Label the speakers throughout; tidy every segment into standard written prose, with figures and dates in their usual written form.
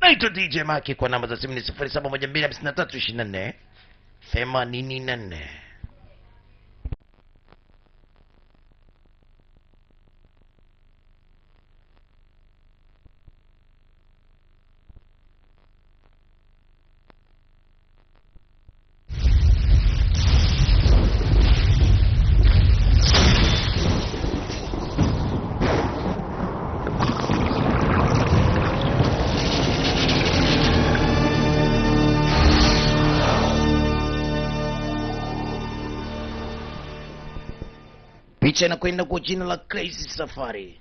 Speaker 1: Naitwa DJ Maki, kwa namba za simu ni 07125324 84. Picha inakwenda kwa jina la Crazy Safari.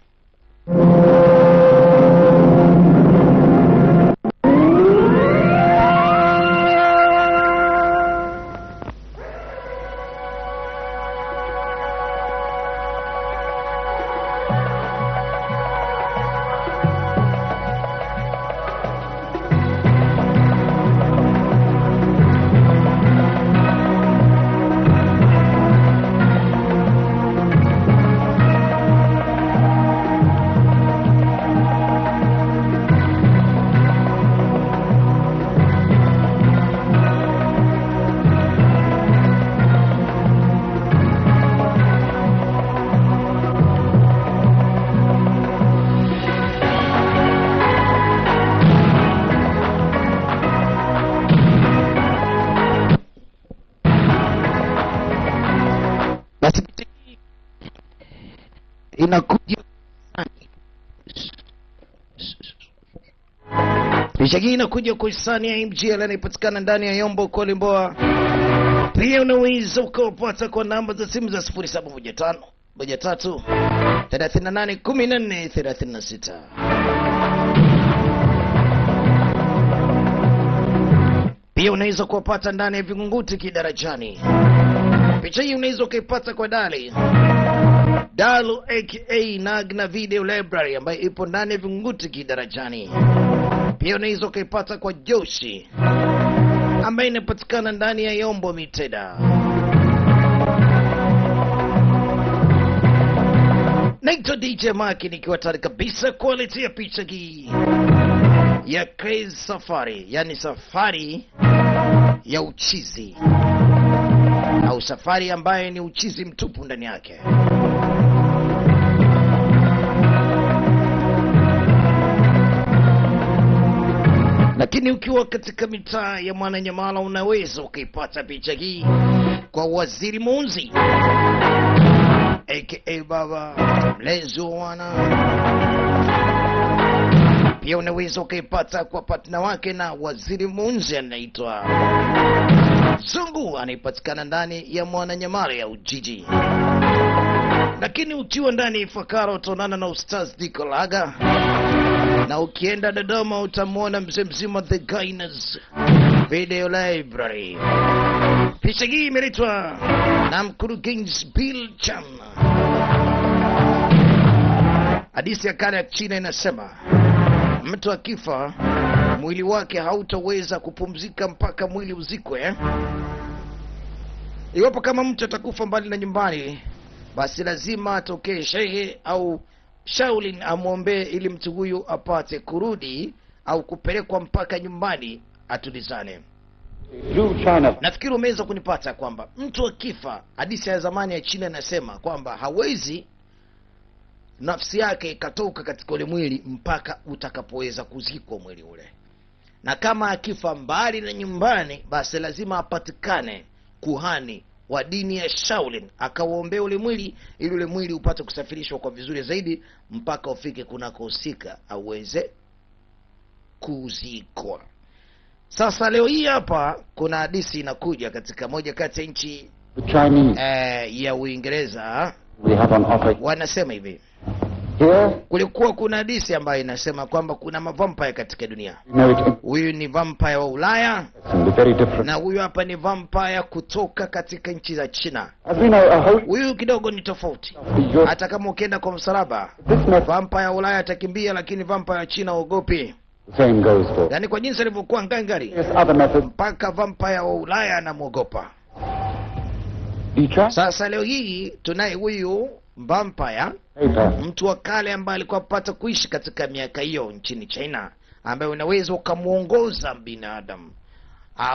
Speaker 1: Inakuja picha hii inakuja kwa hisani ya MGL inayopatikana ndani ya Yombo Kolimboa. Pia unaweza ukapata kwa namba za simu za 0715 13 38 14 36. Pia unaweza kuwapata ndani ya Vingunguti Kidarajani. Picha hii unaweza ukaipata kwa Dali Dalu aka Nagna Video Library ambayo ipo ndani ya Vingunguti Kidarajani. Pia unaweza ukaipata kwa Joshi ambaye inapatikana ndani ya Yombo Miteda. Naitwa DJ Maki nikiwa tayari kabisa kuwaletea picha hii ya Crazy Safari, yani safari ya uchizi au safari ambayo ni uchizi mtupu ndani yake. Lakini ukiwa katika mitaa ya Mwananyamala unaweza ukaipata picha hii kwa Waziri Munzi aka Baba Mlezi wa Wana. Pia unaweza ukaipata kwa partner wake na Waziri Munzi anaitwa Zungu, anayepatikana ndani ya Mwananyamala ya Ujiji. Lakini ukiwa ndani Ifakara utaonana na Ustaz Dikolaga, na ukienda Dodoma utamuona mzee mzima The Guinness Video Library. Picha hii imeletwa na mkurugenzi Bill Chan. Hadithi ya kale ya China inasema mtu akifa mwili wake hautaweza kupumzika mpaka mwili uzikwe. Iwapo kama mtu atakufa mbali na nyumbani, basi lazima atokee shehe au Shaolin amwombee ili mtu huyu apate kurudi au kupelekwa mpaka nyumbani atulizane. Nafikiri umeweza kunipata kwamba mtu akifa, hadithi ya zamani ya China inasema kwamba hawezi nafsi yake ikatoka katika ule mwili mpaka utakapoweza kuzikwa mwili ule. Na kama akifa mbali na nyumbani, basi lazima apatikane kuhani wa dini ya Shaolin akawaombea ule mwili ili ule mwili upate kusafirishwa kwa vizuri zaidi mpaka ufike kunakohusika aweze kuzikwa. Sasa leo hii hapa kuna hadithi inakuja katika moja kati ya nchi ya Uingereza. Wanasema hivi, kulikuwa kuna hadithi ambayo inasema kwamba kuna mavampire katika dunia. Huyu ni vampire wa Ulaya na huyu hapa ni vampire kutoka katika nchi za China. Huyu kidogo ni tofauti. Hata kama ukienda kwa msalaba, vampire wa Ulaya atakimbia, lakini vampire wa China ogopi. Yaani kwa jinsi alivyokuwa ngangari, mpaka vampire wa Ulaya anamuogopa. Sasa leo hii tunaye huyu vampire, mtu wa kale ambaye alikuwa apata kuishi katika miaka hiyo nchini China, ambaye unaweza ukamuongoza binadamu,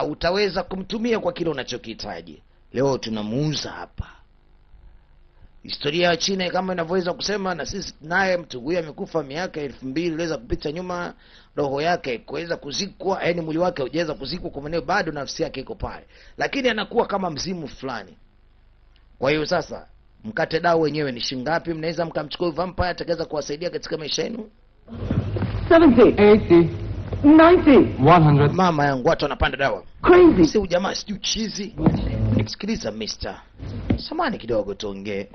Speaker 1: utaweza kumtumia kwa kile unachokihitaji. Leo tunamuuza hapa. Historia ya China kama inavyoweza kusema, na sisi naye mtu huyu amekufa miaka 2000 iliweza kupita nyuma, roho yake kuweza kuzikwa, yaani mwili wake hujaweza kuzikwa kwa maana bado nafsi yake iko pale, lakini anakuwa kama mzimu fulani. Kwa hiyo sasa mkate dau wenyewe ni shingapi? Mnaweza mkamchukua vampire atakaweza kuwasaidia katika maisha yenu?
Speaker 2: 70, 80, 90,
Speaker 3: 100.
Speaker 1: Mama yangu, watu wanapanda dawa.
Speaker 2: Crazy.
Speaker 1: Si ujamaa sijui chizi. Sikiliza mister, samani kidogo tuongee.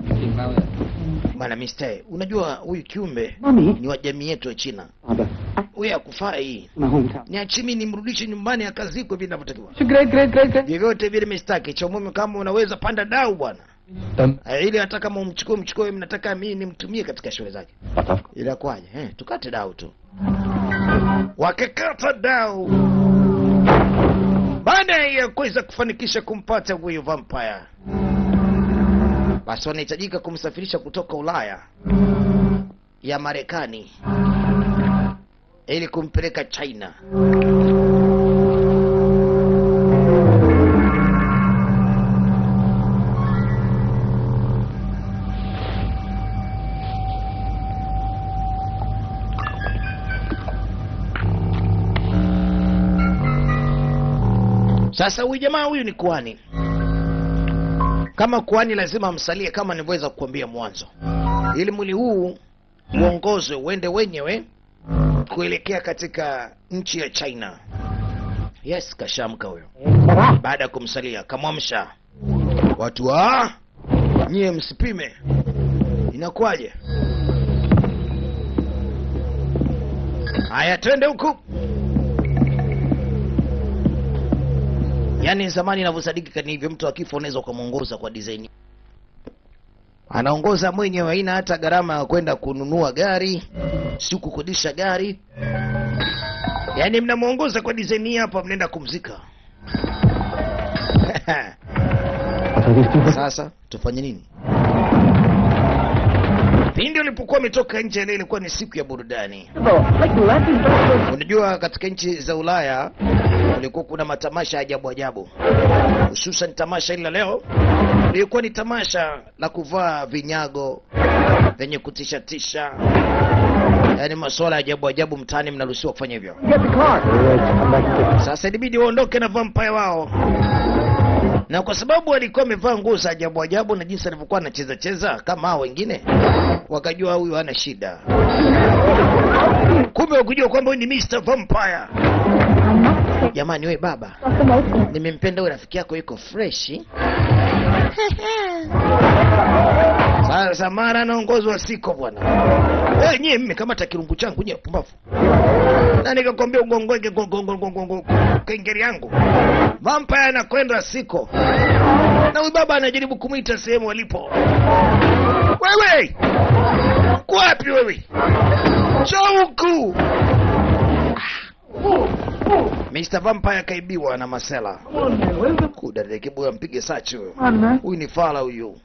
Speaker 1: Bwana mister, unajua huyu kiumbe ni wa jamii yetu ya China. Huyu hakufai. Niachie mimi nimrudishe nyumbani akazikwe vile ninavyotakiwa.
Speaker 2: Great, great, great, great.
Speaker 1: Vyovyote vile mistaki cha mume, kama unaweza panda dau bwana. Ili hata kama umchukue mchukue, mnataka mimi nimtumie katika shule zake. Ila kwaje? Tukate dau tu. Wakakata dau. Baada ya kuweza kufanikisha kumpata huyu vampire, basi wanahitajika kumsafirisha kutoka Ulaya ya Marekani ili kumpeleka China. Sasa huyu jamaa huyu ni kuhani. Kama kuhani lazima amsalie kama nilivyoweza kukuambia mwanzo, ili mwili huu uongozwe uende wenyewe kuelekea katika nchi ya China. Yes, kashamka huyo. Baada ya kumsalia kamwamsha watu, nyie msipime. Inakuwaje? Haya, twende huku. Yaani zamani inavyosadikika ni hivyo, mtu akifa unaweza kumuongoza kwa design. Anaongoza mwenyewe, haina hata gharama ya kwenda kununua gari, si kukodisha gari. Yaani mnamuongoza kwa design hapa, mnaenda kumzika. Sasa tufanye nini? Pindi ulipokuwa umetoka nje ile ilikuwa ni siku ya burudani. Unajua katika nchi za Ulaya kulikuwa kuna matamasha ajabu ajabu. Hususan tamasha ile leo lilikuwa ni tamasha la kuvaa vinyago vyenye kutisha tisha. Yaani masuala ajabu ajabu mtaani mnaruhusiwa kufanya hivyo. Sasa ilibidi waondoke na vampire wao. Na kwa sababu alikuwa amevaa nguo za ajabu ajabu na jinsi alivyokuwa anacheza cheza kama hao wengine, wakajua huyu hana shida. Kumbe wakujua kwamba huyu ni Mr. Vampire. Jamani we baba, nimempenda huyu rafiki yako yuko fresh. Sasa mara anaongozwa siko bwana. Nyie mmekamata kirungu changu nyie pumbavu. Na nikakwambia ugongweke gongongongongo kengeri yangu. Vampire anakwenda siko. Na huyu baba anajaribu kumuita sehemu alipo. Wewe! Uko wapi wewe? Njoo huku. Mr. Vampire kaibiwa na Marcela. Kudarekebu ampige sachi huyo. Huyu ni fala huyu.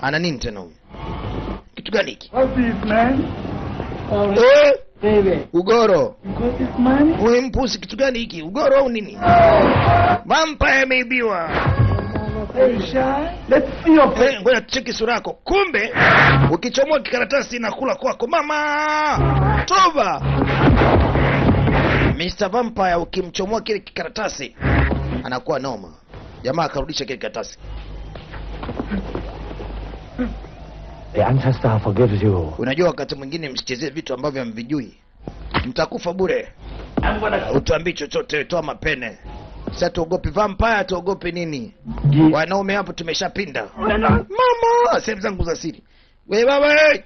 Speaker 1: Ana nini tena huyu? Kitu gani hiki? Ugoro. Wewe mpusi, kitu gani hiki? Ugoro au nini? Vampire ameibiwa. Ngoja tucheki sura yako. Kumbe ukichomoa kikaratasi inakula kwako. Mama! Toba! Mr. Vampire ukimchomoa kile kikaratasi anakuwa noma. Jamaa akarudisha kile kikaratasi.
Speaker 3: The ancestor forgives you.
Speaker 1: Unajua wakati mwingine msichezee vitu ambavyo hamvijui. Mtakufa bure. Utuambii chochote, toa mapene. Sasa tuogopi vampire, tuogopi nini? Wanaume hapo tumeshapinda. Mama, sehemu zangu za siri. Wewe baba, hey!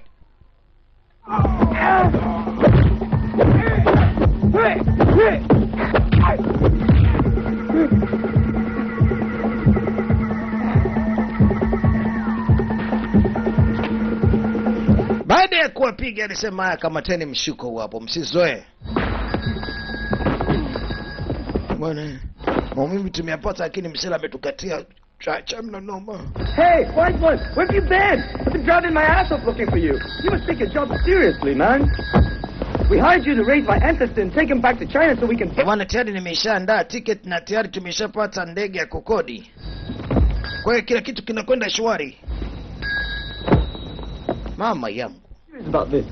Speaker 1: Baada ya kuwapiga alisema haya, kamateni mshiko hapo msizoe. Bwana, maumivu tumeyapata lakini msela ametukatia cha mna noma.
Speaker 2: Hey, white one, where have you been? I've been driving my ass off looking for you. You must take your job seriously, man. We hired you to raise my ancestor and take him back to China so we can...
Speaker 1: Bwana, tayari nimeshaandaa ticket na tayari tumeshapata ndege ya kukodi. Kwa hiyo kila kitu kinakwenda shwari. Mama yangu.
Speaker 2: About this.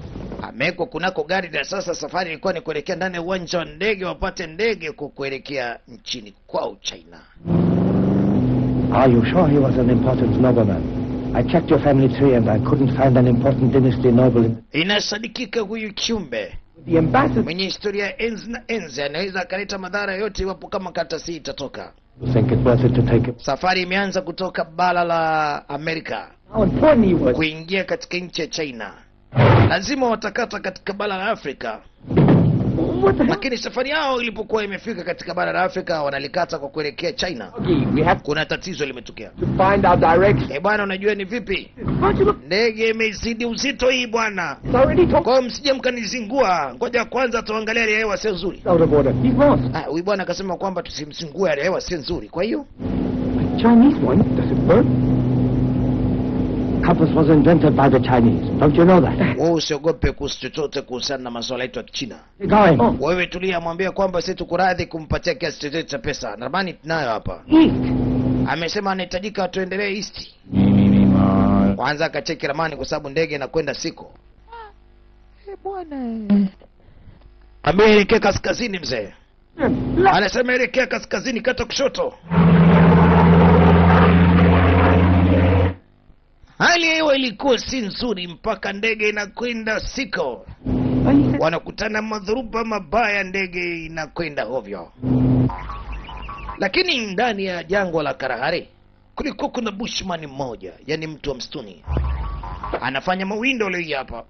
Speaker 1: Amewekwa kunako gari na sasa safari ilikuwa ni kuelekea ndani ya uwanja wa ndege wapate ndege kuelekea nchini kwao China.
Speaker 3: Are you sure he was an important nobleman? I checked your family tree and I couldn't find an important dynasty noble in...
Speaker 1: Inasadikika huyu kiumbe
Speaker 2: The ambassador
Speaker 1: mwenye historia ya enzi na enzi anaweza akaleta madhara yote iwapo kama karatasi itatoka.
Speaker 3: You think it worth it to take it?
Speaker 1: Safari imeanza kutoka bara la Amerika
Speaker 2: how important he was.
Speaker 1: kuingia katika nchi ya China. Lazima watakata katika bara la Afrika.
Speaker 2: What the hell?
Speaker 1: Lakini safari yao ilipokuwa imefika katika bara la Afrika wanalikata kwa kuelekea China.
Speaker 2: We have
Speaker 1: Kuna tatizo limetokea.
Speaker 2: to find our direction.
Speaker 1: Eh bwana, unajua ni vipi?
Speaker 2: Don't you look?
Speaker 1: Ndege imezidi uzito hii bwana.
Speaker 2: It's already
Speaker 1: Kwa hiyo msije mkanizingua. Ngoja kwanza tuangalie hali ya hewa sio nzuri.
Speaker 2: out of order. He's lost.
Speaker 1: Ah, huyu bwana akasema kwamba tusimzingue, hali ya hewa sio nzuri. Kwa hiyo
Speaker 2: A Chinese one? Does it work?
Speaker 3: Compass was invented by the Chinese. Don't you know that?
Speaker 1: Wewe usiogope kuhusu chochote kuhusiana na masuala yetu ya Kichina.
Speaker 3: Going.
Speaker 2: Oh.
Speaker 1: Wewe tulia, mwambie kwamba sisi tuko radhi kumpatia kiasi chochote cha pesa. Nadhani tunayo hapa.
Speaker 2: East.
Speaker 1: Amesema anahitajika tuendelee east. Kwanza akacheki ramani kwa sababu ndege inakwenda siko. Eh bwana. Ameelekea kaskazini mzee. Anasema elekea kaskazini, kata kushoto. Hali ya hewa ilikuwa si nzuri mpaka ndege inakwenda siko. Wanakutana madhuruba mabaya, ndege inakwenda hovyo. Lakini ndani ya jangwa la Kalahari kulikuwa kuna bushman mmoja, yani mtu wa msituni. Anafanya mawindo leo hapa.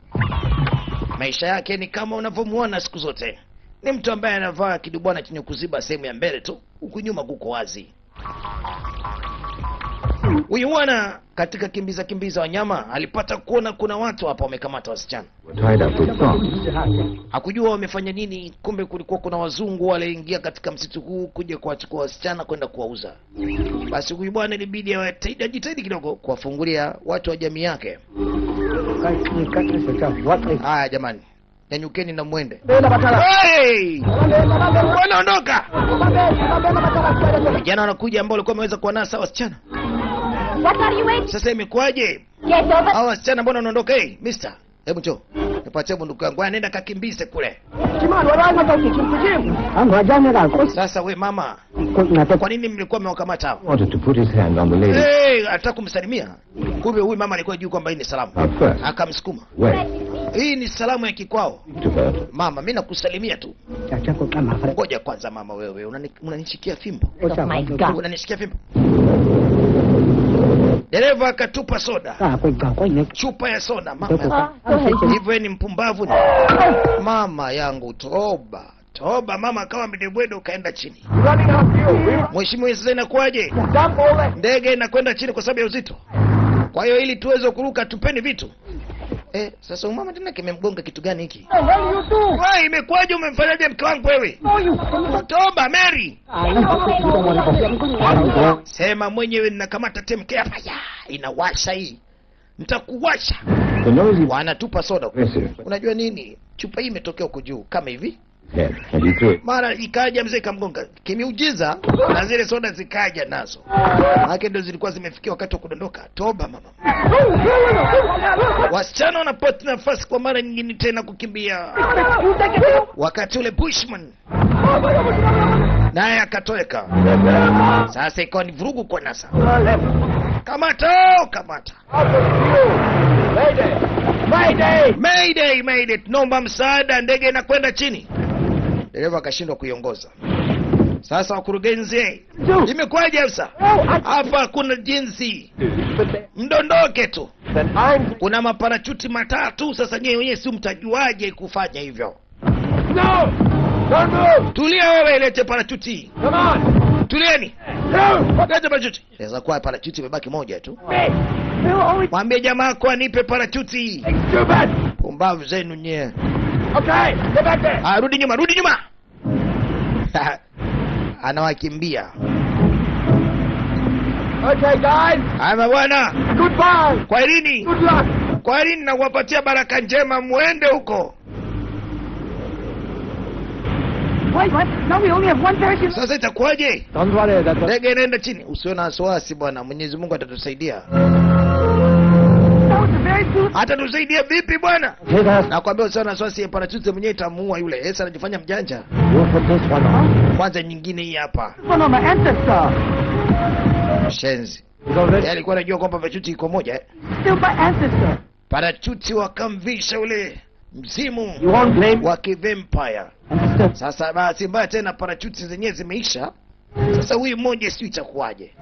Speaker 1: Maisha yake ni kama unavyomuona siku zote. Ni mtu ambaye anavaa kidubwana chenye kuziba sehemu ya mbele tu, huku nyuma kuko wazi. Huyu bwana katika kimbiza kimbiza wanyama alipata kuona kuna watu hapa wamekamata wasichana. Hakujua wamefanya nini, kumbe kulikuwa kuna wazungu waliingia katika msitu huu kuja kuwachukua wasichana kwenda kuwauza. Basi huyu bwana ilibidi ajitahidi kidogo kuwafungulia watu wa jamii yake. Haya jamani, nyanyukeni na muende. Hey! Wanaondoka. Vijana wanakuja ambao walikuwa wameweza kuwanasa wasichana.
Speaker 4: What are you waiting?
Speaker 1: Sasa imekuwaje?
Speaker 4: Get over.
Speaker 1: Hao wasichana mbona wanaondoka? Hey, mister, hebu njoo. Nipatie bunduki yangu. Nenda kakimbize kule. Sasa we mama, kwa nini mlikuwa mmewakamata hao?
Speaker 3: Wanted to put his hand on the lady.
Speaker 1: Hey, anataka kumsalimia. Kumbe huyu mama alikuwa juu kwamba hii ni salamu. Akamsukuma. Hii ni salamu ya kikwao. Mama, mimi nakusalimia tu. Ngoja kwanza mama, wewe unanishikia fimbo.
Speaker 4: Oh my God.
Speaker 1: Unanishikia fimbo. Dereva akatupa soda. Chupa ya soda mama. Hivyo ni mpumbavu. Mama yangu toba. Toba mama, akawa mdebwedo kaenda chini. Mheshimiwa, sasa inakuaje? Ndege inakwenda chini kwa sababu ya uzito. Kwa hiyo ili tuweze kuruka tupeni vitu. Sasa mama tena kimemgonga kitu gani hiki? Wewe imekuaje, umemfanyaje mke wangu wewe? Toba Mary. Sema mwenyewe ninakamata temke hapa. Inawasha hii. Nitakuwasha. Wanatupa soda. Unajua nini? Chupa hii imetokea huko juu kama hivi. Mara ikaja mzee kamgonga kimiujiza na zile soda zikaja nazo. Maana ndio zilikuwa zimefikia wakati wa kudondoka. Toba mama. Wasichana wanapata nafasi kwa mara nyingine tena kukimbia. Wakati ule Bushman naye akatoweka. Sasa ikawa ni vurugu kwa NASA. Kamata, kamata. Mayday! Mayday, mayday. Tunaomba msaada, ndege inakwenda chini. Dereva akashindwa kuiongoza. Sasa wakurugenzi, imekuwaje afisa? Hapa kuna jinsi. Mdondoke tu. Kuna maparachuti matatu, sasa nyewe wenyewe si mtajuaje kufanya hivyo?
Speaker 2: No! Don't move!
Speaker 1: Tulia wewe, lete parachuti.
Speaker 2: Come on!
Speaker 1: Tulieni. Lete parachuti. Inaweza kuwa parachuti imebaki moja tu. Mwambie jamaa kwa anipe parachuti. Pumbavu zenu nyie.
Speaker 2: Okay, get back there.
Speaker 1: Ah, rudi nyuma, rudi nyuma. Anawakimbia.
Speaker 2: Okay guys.
Speaker 1: Haya bwana.
Speaker 2: Goodbye.
Speaker 1: Kwaherini.
Speaker 2: Good luck.
Speaker 1: Kwaherini na kuwapatia baraka njema, muende huko.
Speaker 2: Wait, what? Now we only have one parachute.
Speaker 1: Sasa itakuwaje?
Speaker 3: Don't worry, that was...
Speaker 1: Ndege inaenda chini. Usiwe na wasiwasi bwana, Mwenyezi Mungu atatusaidia.
Speaker 2: That was a very foolish.
Speaker 1: Atatusaidia vipi bwana?
Speaker 3: Take us.
Speaker 1: Nakwambia usiwe na wasiwasi, parachute mwenyewe itamuua yule. Esa anajifanya mjanja.
Speaker 3: You put this one on.
Speaker 1: Kwanza nyingine hii hapa.
Speaker 2: One on my ancestor.
Speaker 1: Shenzi.
Speaker 3: It's already...
Speaker 1: Yeye alikuwa anajua kwamba parachuti iko moja eh.
Speaker 2: Still my ancestor.
Speaker 1: Parachuti wakamvisha ule mzimu
Speaker 3: You won't blame...
Speaker 1: wa kivampire.
Speaker 2: Ancestor.
Speaker 1: Sasa bahati mbaya tena parachuti zenyewe zimeisha. Sasa huyu mmoja sijui itakuwaje.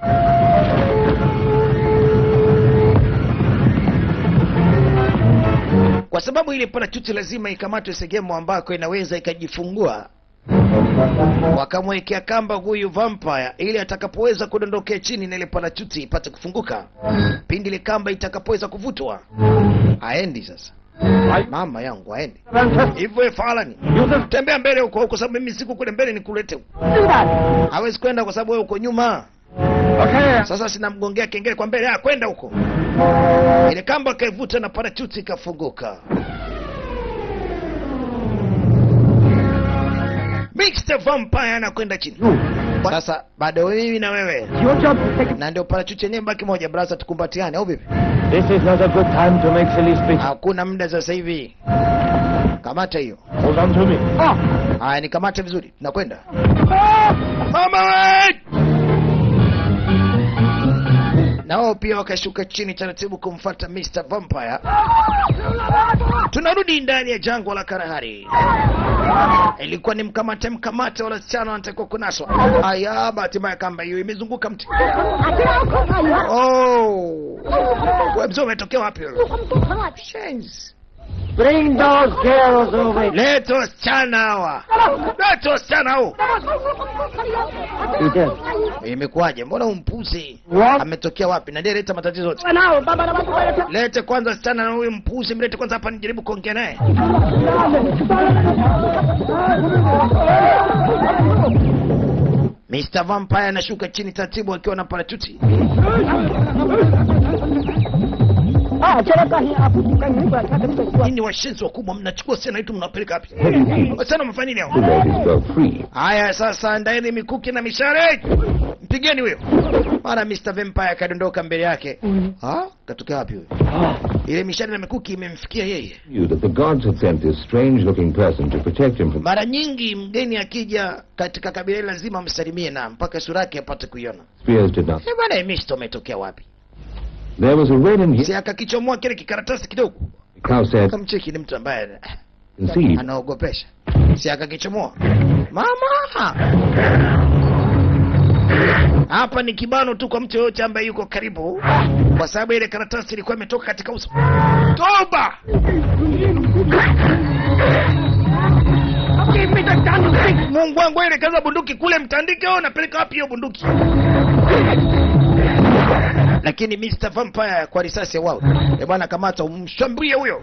Speaker 1: Kwa sababu ile parachuti lazima ikamatwe sehemu ambako inaweza ikajifungua. Wakamwekea kamba huyu vampire ili atakapoweza kudondokea chini na ile parachuti ipate kufunguka. Pindi ile kamba itakapoweza kuvutwa, aendi sasa. Mama yangu aendi. Hivyo falani. Tembea mbele huko huko sababu mimi siku kule mbele nikulete.
Speaker 2: Do that.
Speaker 1: Hawezi kwenda kwa sababu wewe uko nyuma.
Speaker 3: Okay.
Speaker 1: Sasa sinamgongea kengele kwa mbele, kwenda huko. Ile kamba kaivuta na parachuti ikafunguka. Mr. Vampire anakwenda chini. Sasa bado mimi na wewe.
Speaker 2: Your job to take
Speaker 1: Na ndio parachuti yenyewe baki moja, brother, tukumbatiane au vipi?
Speaker 3: This is not a good time to make silly speeches.
Speaker 1: Hakuna muda sasa hivi. Kamata hiyo.
Speaker 3: Hold on to me.
Speaker 2: Oh.
Speaker 1: Haya, nikamate vizuri. Tunakwenda.
Speaker 2: Ah!
Speaker 1: Mama we! Na wao pia wakashuka chini taratibu kumfuata Mr. Vampire. Tunarudi ndani ya jangwa la Kalahari. Ilikuwa ni mkamate mkamate, wala wasichana wanatakiwa kunaswa. Aya, bahati mbaya kamba hiyo imezunguka mti. Oh. Wewe mzee umetokea wapi wewe? Shenzi.
Speaker 3: Bring those girls over.
Speaker 1: Leta wasichana hawa. Leta wasichana hao.
Speaker 3: Peter.
Speaker 1: Imekuwaje? Mbona umpuzi
Speaker 3: What?
Speaker 1: ametokea wapi? Na ndiye leta matatizo yote. Lete kwanza wasichana na huyu mpuzi, mlete kwanza hapa nijaribu kuongea naye. Mr. Vampire anashuka chini taratibu akiwa na parachuti. Nini washenzi wakubwa mnachukua sana itu mnapeleka wapi? Wasichana mfanya nini hao?
Speaker 5: The ladies go free.
Speaker 1: Haya sasa andaeni mikuki na mishale. Mpigeni huyo. Mara Mr. Vampire akadondoka mbele yake. Ah, katokea wapi huyo? Ile mishale na mikuki imemfikia yeye.
Speaker 5: Knew that the gods had sent this strange-looking person to protect him from
Speaker 1: Mara nyingi mgeni akija katika kabila lazima msalimie na mpaka sura yake apate kuiona.
Speaker 5: spears did not.
Speaker 1: Eh bwana, Mr. umetokea wapi?
Speaker 5: There was a red and
Speaker 1: Si akakichomoa kile kikaratasi kidogo.
Speaker 5: Klaus said,
Speaker 1: Kamcheki ni mtu ambaye
Speaker 5: "See,
Speaker 1: anaogopesha. Si akakichomoa. Mama! Hapa ni kibano tu kwa mtu yoyote ambaye yuko karibu, kwa sababu ile karatasi ilikuwa imetoka katika uso. Toba! Mungu wangu, ile kaza bunduki kule mtandike au napeleka wapi hiyo bunduki? Lakini Mr. Vampire kwa risasi wao. Eh bwana, kamata umshambulie huyo.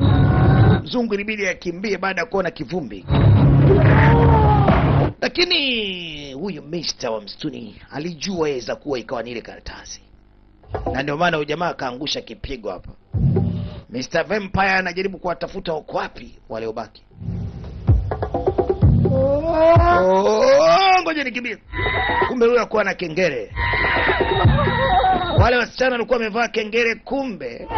Speaker 1: Mzungu ilibidi akimbie baada ya kuona kivumbi. Lakini huyu Mr. wa msituni alijua yaweza kuwa ikawa ni ile karatasi. Na ndio maana huyu jamaa akaangusha kipigo hapa. Mr. Vampire anajaribu kuwatafuta wako wapi waliobaki. Oh, ngoja nikimbie. Kumbe huyu hakuwa na kengele. Wale wasichana walikuwa wamevaa kengele, kumbe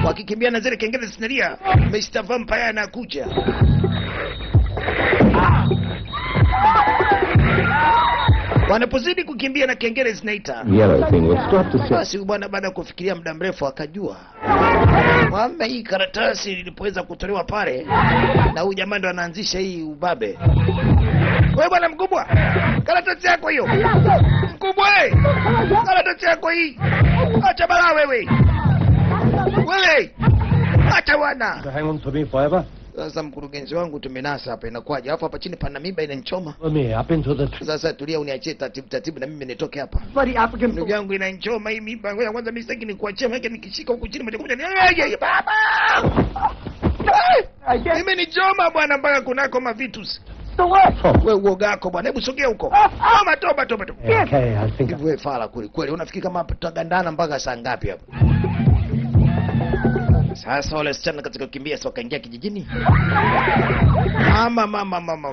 Speaker 1: wakikimbia na zile kengele zinalia, Mr. Vampire anakuja. Wanapozidi kukimbia na kengele zinaita.
Speaker 5: Yellow thing would stop to say,
Speaker 1: Basi bwana baada ya kufikiria muda mrefu akajua kwamba hii karatasi ilipoweza kutolewa pale na huyu jamaa ndo anaanzisha hii ubabe. Wewe bwana mkubwa, karatasi yako hiyo. Mkubwa eh, karatasi yako hii. Acha balaa wewe. Wewe. Acha bwana.
Speaker 3: Hang on to me forever.
Speaker 1: Sasa mkurugenzi wangu tumenasa hapa, inakuwaje? Alafu hapa chini pana miba inanichoma.
Speaker 3: Me up into the tree.
Speaker 1: Sasa tulia uniachie taratibu taratibu na mimi nitoke hapa.
Speaker 2: Bloody African.
Speaker 1: Ndugu yangu inanichoma hii miba. Ngoja kwanza mimi sitaki nikuachie, maana nikishika huku chini moja kwa moja. Baba! Mimi ni choma bwana mpaka kunako mavitus. Wewe uoga wako bwana, hebu sogea huko. Toba toba toba toba.
Speaker 3: Okay, I think
Speaker 1: Wewe fala kweli kweli. Unafikiri kama tutagandana mpaka saa ngapi hapa? Sasa wale wasichana katika kukimbia sasa wakaingia kijijini. Mama mama mama.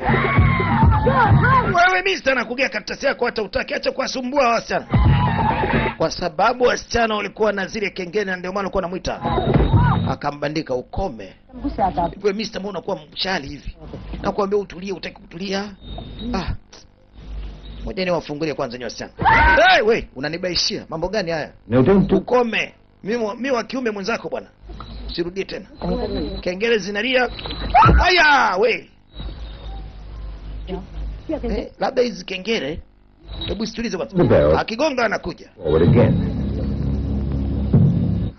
Speaker 1: Wewe mister nakugea karatasi yako hata utaki, acha kuwasumbua wasichana. Kwa sababu wasichana walikuwa na zile kengele na ndio maana alikuwa anamuita. Akambandika ukome. Wewe mister mbona unakuwa mchali hivi? Nakwambia utulie, utaki kutulia. Ah. Ngoja niwafungulie kwanza nyote wasichana. Hey, we, unanibaishia. Mambo gani haya?
Speaker 5: No, don't do.
Speaker 1: Ukome. Mimi wa kiume mwenzako bwana. Usirudie tena. Kengele zinalia. Haya, we. Labda hizi kengele. Hebu situlize kwanza. Akigonga anakuja.
Speaker 5: Forward again.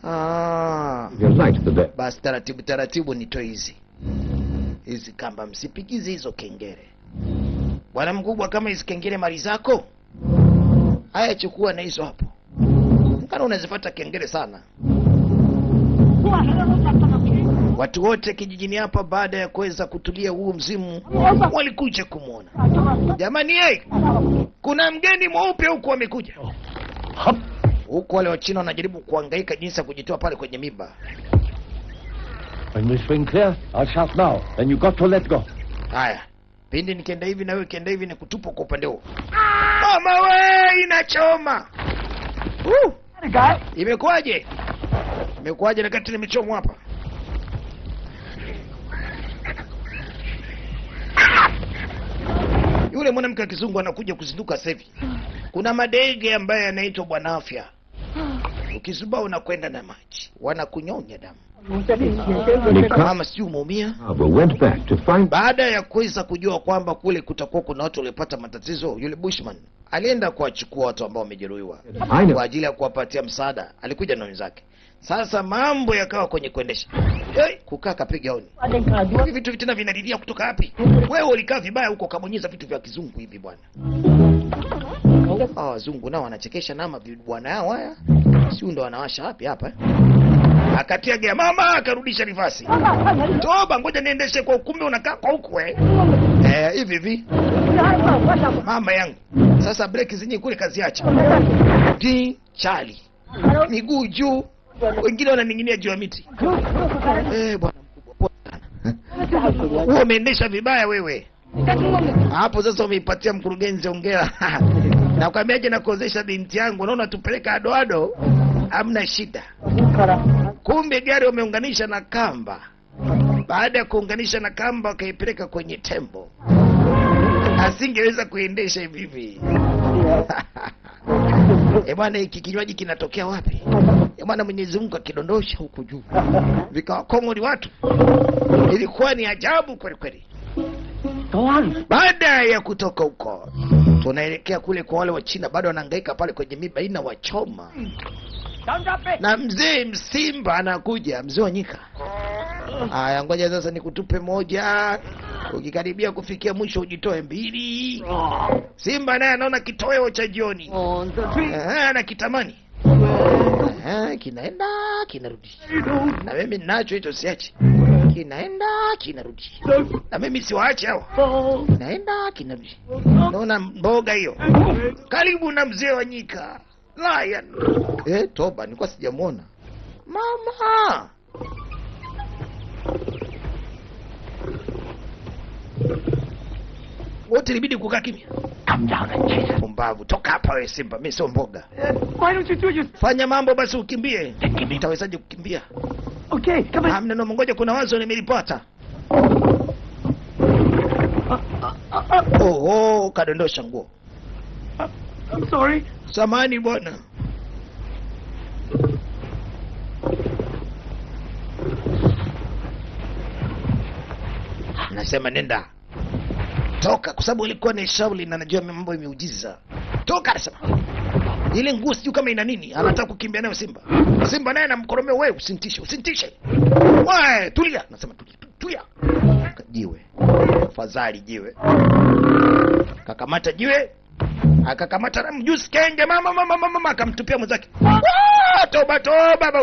Speaker 1: Ah.
Speaker 5: You light the bell.
Speaker 1: Basi taratibu taratibu nitoe hizi. Hizi kamba msipigize hizo kengele. Bwana mkubwa, kama hizi kengele mali zako, haya chukua na hizo hapo. Kana unazifuata kengele sana. Watu wote kijijini hapa baada ya kuweza kutulia huu mzimu walikuja kumuona. Jamani, hey, kuna mgeni mweupe huku amekuja. Huku wale wa China wanajaribu kuhangaika jinsi ya kujitoa pale kwenye miba.
Speaker 3: When we swing clear, I'll shout now. Then you got to let go.
Speaker 1: Haya. Pindi nikienda hivi na wewe ukienda hivi ni kutupa kwa upande huo. Mama we, inachoma. Imekuaje? Imekuaje na kati nimechomwa hapa? Yule mwanamke wa kizungu anakuja kuzinduka sasa hivi. Kuna madege ambaye anaitwa Bwana Afya. Ukizubaa unakwenda na maji. Wanakunyonya damu. Mama sijui umeumia.
Speaker 5: Went back to find...
Speaker 1: Baada ya kuweza kujua kwamba kule kutakuwa kuna watu waliopata matatizo, yule Bushman alienda kuwachukua watu ambao wamejeruhiwa kwa ajili ya kuwapatia msaada. Alikuja na wenzake. Sasa mambo yakawa kwenye kuendesha. Hey, kukaa kapiga honi. Hivi vitu tena vinalilia kutoka wapi? Wewe ulikaa vibaya huko ukabonyeza vitu vya kizungu hivi bwana. Ah, wazungu nao wanachekesha nama bwana yao haya. Si ndo wanawasha wapi hapa? Akatia gea mama akarudisha rivasi. Toba, ngoja niendeshe kwa ukumbi unakaa kwa huku eh. Hivi hivi. Mama yangu. Sasa breki zenyewe kule kaziacha. Di chali. Miguu juu. Wengine wananing'inia juu ya miti. Bwana mkubwa, pole sana. Wewe umeendesha vibaya wewe. Hapo sasa umeipatia mkurugenzi ongea. Na kwambiaje na kuozesha binti yangu, unaona tupeleka ado ado. Hamna shida. Kumbe gari wameunganisha na kamba. Baada ya kuunganisha na kamba wakaipeleka kwenye tembo. Asingeweza kuendesha hivi hivi. Bwana, hiki kinywaji kinatokea wapi? Bwana, Mwenyezi Mungu akidondosha huku juu. Vikawa kongori watu. Ilikuwa ni ajabu kweli kweli. Baada ya kutoka huko tunaelekea kule kwa wale wa China, bado wanahangaika pale kwenye miba ina wachoma. Na mzee msimba anakuja, mzee wa nyika. Aya, ngoja sasa nikutupe moja. Ukikaribia kufikia mwisho ujitoe mbili. Simba naye anaona kitoweo cha jioni. Anakitamani. Kinaenda, kinarudi. Na mimi ninacho hicho siachi. Kinaenda, kinarudi. Na mimi siwaache hao. Kinaenda, kinarudi. Naona mboga hiyo. Karibu na mzee wa nyika. Lion. Toba, nilikuwa sijamuona. Mama. Wote ilibidi kukaa kimya.
Speaker 3: Come down and chase.
Speaker 1: Pumbavu, toka hapa wewe simba, mimi sio mboga.
Speaker 2: Why don't you do it?
Speaker 1: Fanya mambo basi ukimbie. Utawezaje kukimbia?
Speaker 2: Okay, come on.
Speaker 1: Hamna noma, ngoja kuna wazo nimelipata. Oh, kadondosha nguo.
Speaker 2: I'm sorry.
Speaker 1: Samahani bwana. Nasema nenda. Toka, kwa sababu ilikuwa ni shauri na najua mambo ya miujiza. Toka, anasema. Ile nguo sijui kama ina nini, anataka kukimbia nayo simba. Simba naye anamkoromea, wewe usinitishe, usinitishe. Wewe tulia, nasema tulia, tulia. Jiwe. Fadhali jiwe. Kakamata jiwe. Akakamata na mjusi kenge, mama mama mama, akamtupia mwenzake. Toba toba baba.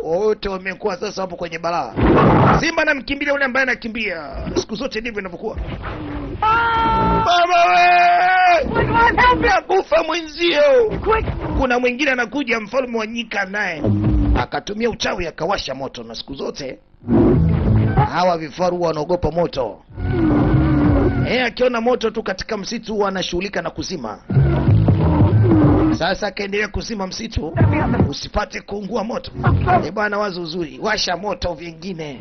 Speaker 1: Wote wamekuwa sasa hapo kwenye balaa. Simba anamkimbilia yule ambaye anakimbia. Siku zote ndivyo inavyokuwa. Mama we! Nakufa mwenzio. Kuna mwingine anakuja, mfalme wa nyika naye akatumia uchawi akawasha moto, na siku zote hawa vifaru wanaogopa moto. Akiona moto tu katika msitu huwa anashughulika na kuzima. Sasa akaendelea kuzima msitu usipate kuungua moto. Bwana wazo uzuri, washa moto vingine.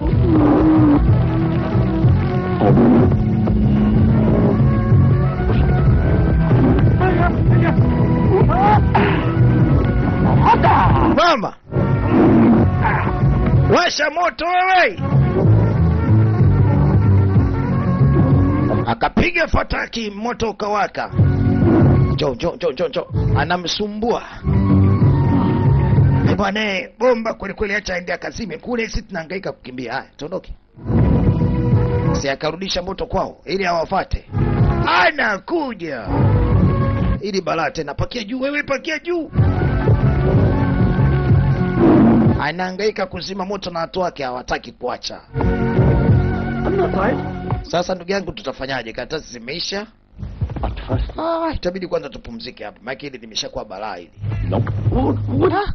Speaker 1: Mama, washa moto wewe. Akapiga fataki, moto ukawaka. Njoo njoo njoo njoo njoo. Anamsumbua. Bwana, bomba kweli kweli, acha aende akazime kule, sisi tunahangaika kukimbia. Haya, tuondoke. Si akarudisha moto kwao ili awafate. Anakuja. Ili balaa tena, pakia juu wewe, pakia juu. Anahangaika kuzima moto na watu wake hawataki kuacha. Sasa ndugu yangu tutafanyaje? Karatasi zimeisha. Itabidi kwanza tupumzike hapa. Maana hili limeshakuwa balaa hili.
Speaker 3: Nope.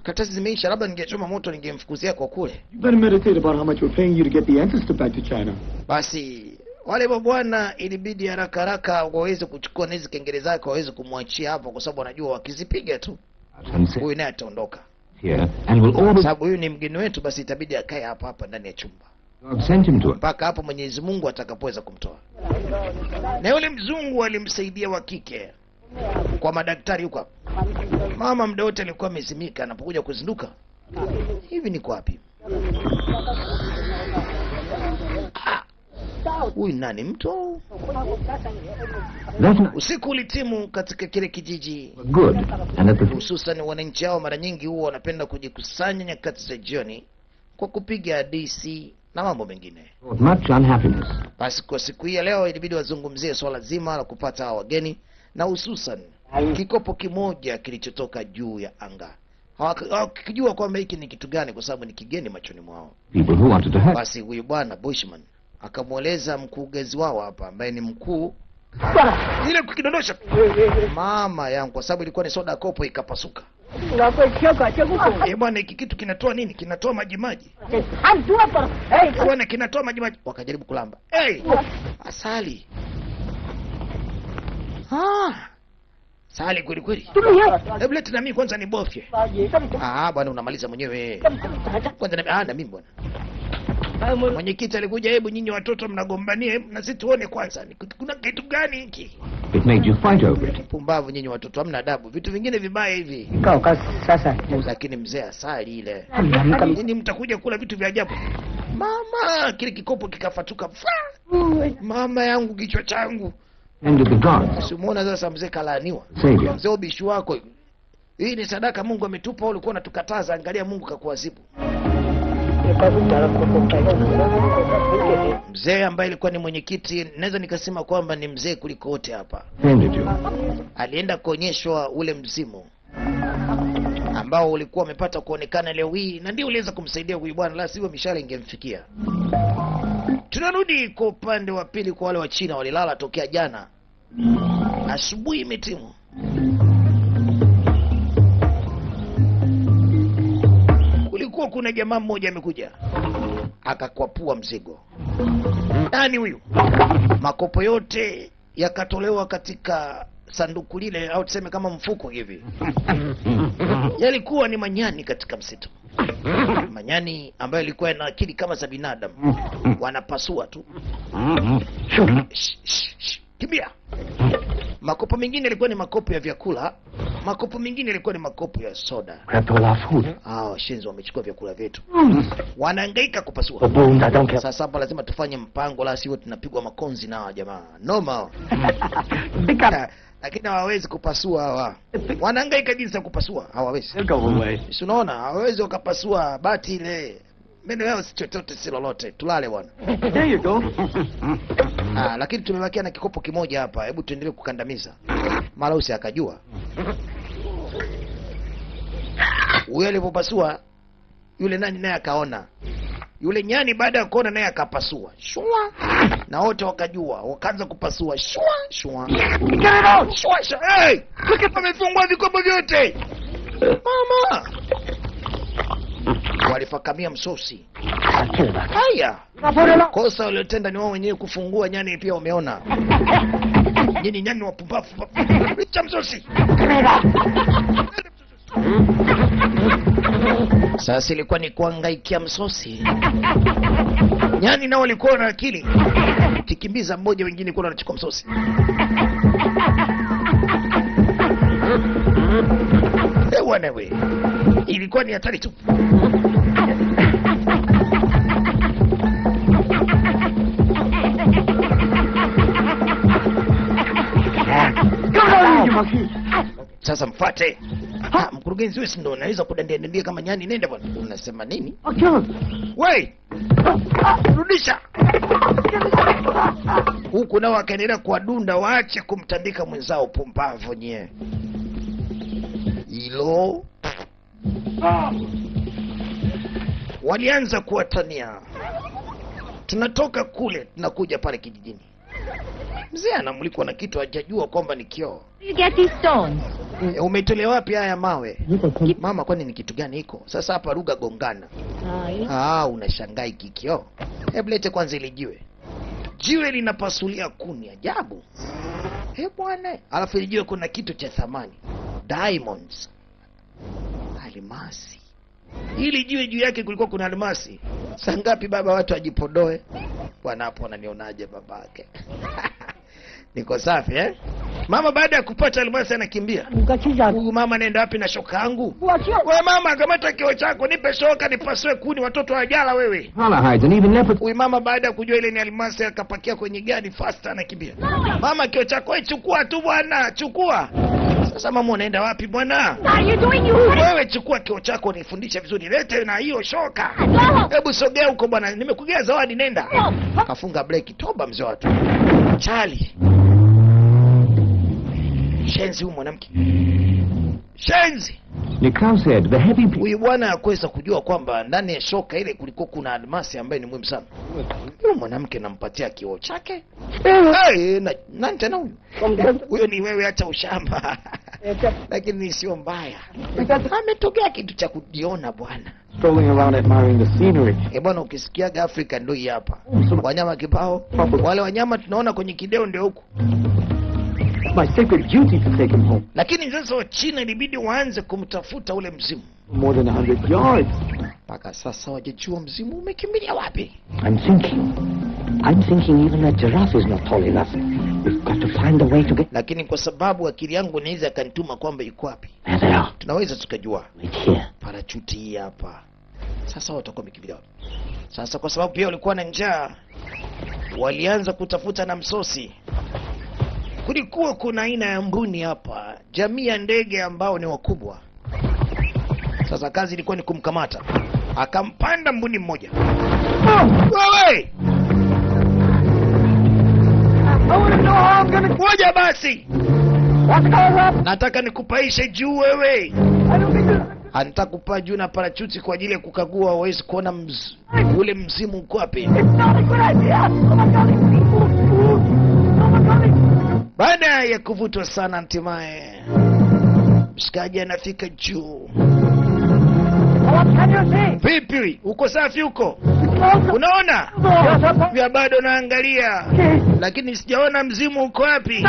Speaker 1: Karatasi zimeisha, labda ningechoma moto ningemfukuzia kwa kule.
Speaker 2: You better meditate about how much we're paying you to get the ancestor back to China.
Speaker 1: Basi wale mabwana ilibidi haraka haraka waweze kuchukua hizi kengele zake waweze kumwachia hapo, kwa sababu wanajua wakizipiga tu huyu naye ataondoka.
Speaker 5: And will all
Speaker 1: sababu huyu ni mgeni wetu, basi itabidi akae hapa hapa ndani ya chumba
Speaker 5: send him to
Speaker 1: mpaka hapo Mwenyezi Mungu atakapoweza kumtoa. Na yule mzungu alimsaidia wa kike kwa madaktari huko hapo. Mama muda wote alikuwa amezimika, anapokuja kuzinduka hivi niko wapi? Huyu nani mtu? Usiku ulitimu katika kile kijiji.
Speaker 5: Good. And at the...
Speaker 1: hususan wananchi hao mara nyingi huwa wanapenda kujikusanya nyakati za jioni kwa kupiga hadithi na mambo mengine.
Speaker 5: Much unhappiness.
Speaker 1: Basi kwa siku hii ya leo ilibidi wazungumzie swala zima la kupata hawa wageni na hususan kikopo kimoja kilichotoka juu ya anga. Hawakijua kwamba hiki ni kitu gani kwa sababu ni kigeni machoni mwao.
Speaker 5: People who wanted to help.
Speaker 1: Basi huyu bwana Bushman akamueleza mkurugenzi wao hapa ambaye ni mkuu ile kukidondosha mama yangu, kwa sababu ilikuwa ni soda kopo ikapasuka. Bwana hiki kitu kinatoa nini? Kinatoa maji maji. Bwana kinatoa maji maji. Wakajaribu kulamba. Asali. Asali kweli kweli. Hebu leta na mimi kwanza nibofye. Bwana unamaliza mwenyewe. Kwanza na na mimi bwana. Mwenyekiti alikuja, hebu nyinyi watoto mnagombania, hebu na sisi tuone kwanza kuna kitu gani hiki.
Speaker 5: It made you fight over it.
Speaker 1: Pumbavu nyinyi watoto, hamna adabu. Vitu vingine vibaya hivi.
Speaker 3: Sasa
Speaker 1: lakini mzee asali ile. Nyinyi mtakuja kula vitu vya ajabu. Mama, kile kikopo kikafatuka. Mama yangu, kichwa changu.
Speaker 5: And the gods.
Speaker 1: Simuona sasa mzee kalaaniwa. Mzee ubishi wako. Hii ni sadaka Mungu ametupa, ulikuwa unatukataza, angalia Mungu kakuadhibu. Mzee ambaye alikuwa ni mwenyekiti, naweza nikasema kwamba ni mzee kuliko wote hapa. Alienda kuonyeshwa ule mzimu ambao ulikuwa umepata kuonekana leo hii, na ndio uliweza kumsaidia huyu bwana, la sivyo mishale ingemfikia. Tunarudi kwa upande wa pili kwa wale wa China walilala tokea jana. Asubuhi imetimu. Kulikuwa kuna jamaa mmoja amekuja akakwapua mzigo. Nani huyu? Makopo yote yakatolewa katika sanduku lile, au tuseme kama mfuko hivi. Yalikuwa ni manyani katika msitu. Manyani ambayo ilikuwa yana akili kama za binadamu. Wanapasua tu. Kimbia. Makopo mengine yalikuwa ni makopo ya vyakula, makopo mengine yalikuwa ni makopo ya soda. Washenzi wamechukua vyakula vyetu. Wanahangaika kupasua. Sasa hapa lazima tufanye mpango, la sivyo tunapigwa makonzi na jamaa. Noma. Lakini hawawezi kupasua hawa. Wanahangaika jinsi ya kupasua, hawawezi. Si unaona, hawawezi wakapasua bati ile. Meno yao si chochote si lolote. Tulale bwana.
Speaker 2: There you go.
Speaker 1: Lakini tumebakia na kikopo kimoja hapa. Hebu tuendelee kukandamiza. Malausi akajua. Huyo alipopasua, yule nani naye akaona. Yule nyani baada ya kuona naye akapasua. Shwa. Na wote wakajua, wakaanza kupasua. Shwa, shwa. Shwa, shwa. Hey! Wamefungua vikopo vyote. Mama. Walifakamia msosi. Haya, kosa waliotenda ni wao wenyewe kufungua nyani, pia wameona. Nyinyi nyani wapumbavu. Cha msosi. Sasa ilikuwa ni kuhangaikia msosi. Nyani nao walikuwa na akili. Kikimbiza mmoja, wengine kuna wanachukua msosi. Ewa nawe. Ilikuwa ni hatari tu. Sasa mfuate. Ha, mkurugenzi wewe si ndio unaweza kudandia dandia kama nyani, nenda bwana. Unasema nini? Wewe, rudisha. Huku nao akaendelea kuwadunda waache kumtandika mwenzao, pumbavu nyewe. Ilo walianza kuwatania. Tunatoka kule tunakuja pale kijijini. Mzee anamulikwa na kitu hajajua kwamba ni kioo.
Speaker 4: You get these stones.
Speaker 1: Umetolea wapi haya mawe? Mama, kwani ni kitu gani hiko? Sasa hapa lugha gongana. Ah, unashangaa hiki kioo. Hebu lete kwanza ile jiwe. Jiwe linapasulia kuni, ajabu. Eh bwana, alafu ile jiwe kuna kitu cha thamani. Diamonds. Almasi. Ili jiwe juu yake kulikuwa kuna almasi. Saa ngapi baba watu ajipodoe? Bwana hapo ananionaje babake? Niko safi eh? Mama baada ya kupata almasi anakimbia. Huyu mama anaenda wapi na shoka yangu? Wewe mama, kamata kioo chako, nipe shoka nipasue kuni, watoto hawajala wewe. Huyu mama baada ya kujua ile ni almasi akapakia kwenye gari fast anakimbia. Mama, kioo chako chukua tu bwana, chukua. Sasa mama unaenda wapi bwana? Wewe chukua kioo chako nifundishe vizuri. Lete na hiyo shoka. Hebu sogea huko bwana, nimekugea zawadi, nenda. Kafunga breki, toba mzee watu. Charlie. Shenzi huyu mwanamke. Shenzi.
Speaker 5: Nikau said the heavy
Speaker 1: huyu bwana hakuweza kujua kwamba ndani ya shoka ile kulikuwa kuna almasi ambayo ni muhimu sana. Huyu mwanamke nampatia kioo chake. Hey, nani tena huyu? Huyo ni wewe, acha ushamba. Lakini sio mbaya. Ametokea kitu cha kujiona bwana.
Speaker 2: Strolling around admiring the scenery.
Speaker 1: Eh bwana, ukisikiaga Afrika ndio hii hapa. Wanyama kibao. Wale wanyama tunaona kwenye kideo ndio huku.
Speaker 2: My sacred duty to take him home.
Speaker 1: Lakini sasa wa China ilibidi waanze kumtafuta ule mzimu.
Speaker 2: More than 100 yards.
Speaker 1: Paka sasa wajijua mzimu umekimbilia wapi.
Speaker 3: I'm thinking even a giraffe is not tall enough. We've got to find a way to get.
Speaker 1: Lakini kwa sababu akili yangu inaweza kanituma kwamba yuko wapi. Tunaweza tukajua.
Speaker 3: Right here.
Speaker 1: Parachuti hii hapa. Sasa watakuwa wamekimbilia wapi? Sasa kwa sababu pia walikuwa na njaa, walianza kutafuta na msosi. Kulikuwa kuna aina ya mbuni hapa, jamii ya ndege ambao ni wakubwa. Sasa kazi ilikuwa ni kumkamata. Akampanda mbuni mmoja. Wewe! Ngoja basi. Nataka nikupaishe juu wewe. Anataka kupaa juu na parachuti kwa ajili ya kukagua waweze kuona ule mzimu uko wapi. Baada ya kuvutwa sana, hatimaye mshikaji anafika juu. Vipi? Uko safi huko? Unaona? Ya bado naangalia. Lakini sijaona mzimu uko wapi.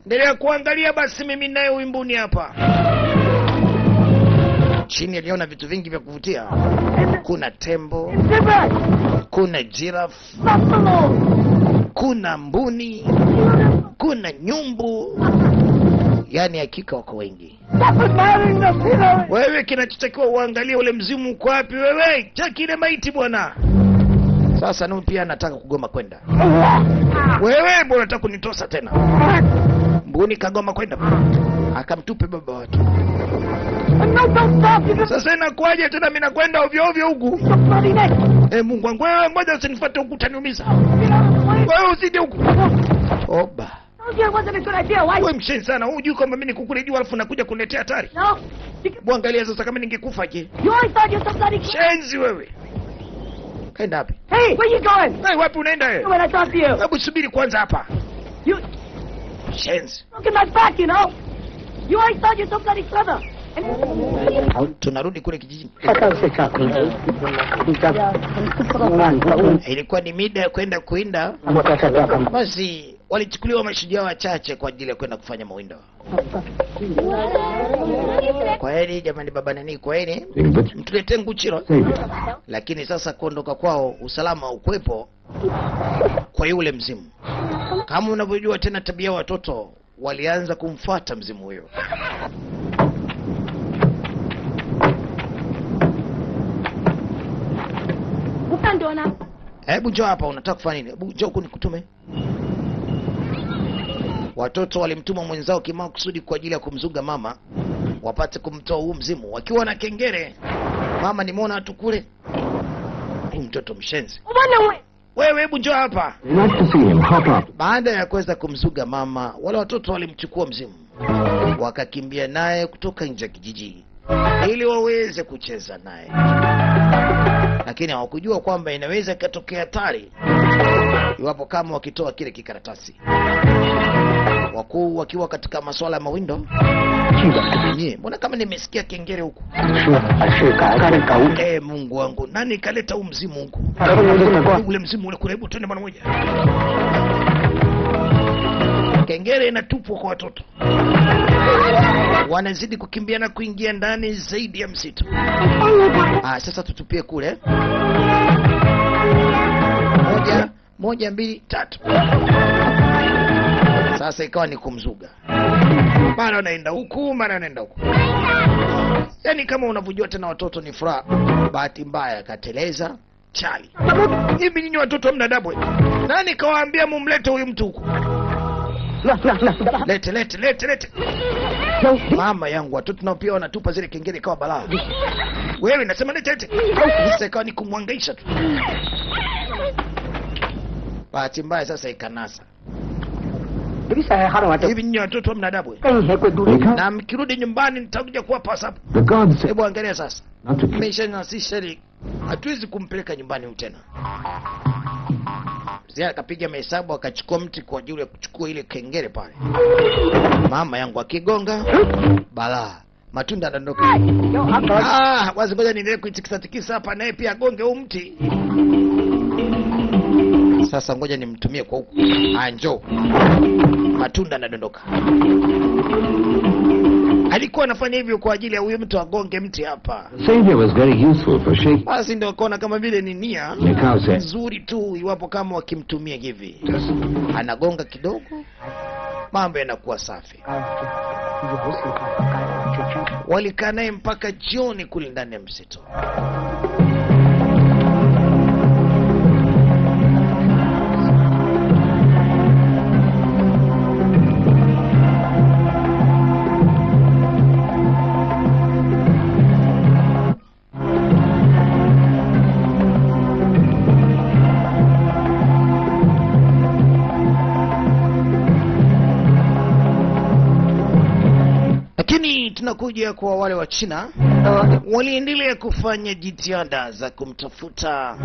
Speaker 1: Endelea kuangalia basi, mimi naye uimbuni hapa. Chini aliona vitu vingi vya kuvutia. Kuna tembo, kuna giraffe, kuna mbuni, kuna nyumbu. Yaani hakika wako wengi. Wewe kinachotakiwa uangalie ule mzimu uko wapi wewe. Cheki ile maiti bwana. Sasa nao pia anataka kugoma kwenda. Wewe mbona unataka kunitosa tena? Mbuni kagoma kwenda. Akamtupe baba watu. Sasa inakuaje tena mimi nakwenda ovyo ovyo huku? Eh, Mungu wangu wewe, ngoja usinifuate huku utaniumiza. Wewe usije huku. Oba. Wewe mshenzi sana, hujui kwamba mimi nikukule juu alafu nakuja kuniletea hatari. Bwangalia sasa kama ningekufa je? Shenzi wewe. Kaenda wapi?
Speaker 4: Hey, where you going?
Speaker 1: Hey, wapi unaenda wewe?
Speaker 4: When I talk to you.
Speaker 1: Hebu subiri kwanza hapa.
Speaker 4: You
Speaker 1: Shenzi.
Speaker 4: Look at my back, you know. You always thought you're so bloody clever.
Speaker 1: Tunarudi kule kijijini. Ilikuwa ni mida ya kwenda kuinda. Basi walichukuliwa mashujaa wachache kwa ajili ya kwenda kufanya mawindo. Kwaheri jamani, baba nani, kwaheri. Mtuletee nguchiro. Lakini sasa kuondoka kwao usalama ukwepo kwa yule mzimu. Kama unavyojua tena tabia watoto walianza kumfuata mzimu huyo. Hebu njoo hapa, unataka kufanya nini? Hebu njoo huku nikutume. Watoto walimtuma mwenzao kimakusudi kwa ajili ya kumzuga mama wapate kumtoa huu mzimu. Wakiwa na kengere, mama nimeona watu kule. Huyu mtoto mshenzi. Wewe hebu njoo hapa. Baada ya kuweza kumzuga mama, wale watoto walimchukua mzimu wakakimbia naye kutoka nje ya kijiji ili waweze kucheza naye. Lakini hawakujua kwamba inaweza ikatokea hatari iwapo kama wakitoa kile kikaratasi. Wakuu wakiwa katika masuala ya mawindo. Mbona kama nimesikia kengere huku? Mungu wangu, nani kaleta huu mzimu huku? Ule mzimu ule kule, hebu twende mara moja. Kengere inatupwa kwa watoto. Wanazidi kukimbia na kuingia ndani zaidi ya msitu. Sasa tutupie kule. 1, 1, 2, 3. Sasa ikawa ni kumzuga. Mara anaenda huku, mara anaenda huku. Yaani kama unavyojua tena watoto ni furaha. Bahati mbaya akateleza chali. Hivi nyinyi watoto hamna adabu. Nani kawaambia mumlete huyu mtu huku? Lete lete lete lete. Mama yangu, watoto nao pia wanatupa zile kengele ikawa balaa. Wewe nasema lete lete. Sasa ikawa ni kumwangaisha tu. Bahati mbaya sasa ikanasa. Hivi nyinyi watoto hamna adabu. Na mkirudi nyumbani nitakuja kuwapa hesabu. Hebu angalia sasa. Nimeshanasisha ile. Hatuwezi kumpeleka nyumbani huyu tena. Mzee akapiga mahesabu akachukua mti kwa ajili ya kuchukua ile kengele pale. Mama yangu akigonga balaa. Matunda yanadondoka. Wazi ngoja niendelee kuitikisa tikisa hapa naye pia agonge huu mti. Sasa ngoja nimtumie kwa huku. Njoo. Matunda yanadondoka. Alikuwa anafanya hivyo kwa ajili ya huyu mtu agonge mti hapa.
Speaker 5: Savior was very useful for shaking.
Speaker 1: Basi ndio akaona kama vile ni nia nzuri tu iwapo kama wakimtumia hivi. Anagonga kidogo, mambo yanakuwa safi. Walikaa naye mpaka jioni kule ndani ya msitu. Lakini tunakuja kwa wale wa China, waliendelea kufanya jitihada za kumtafuta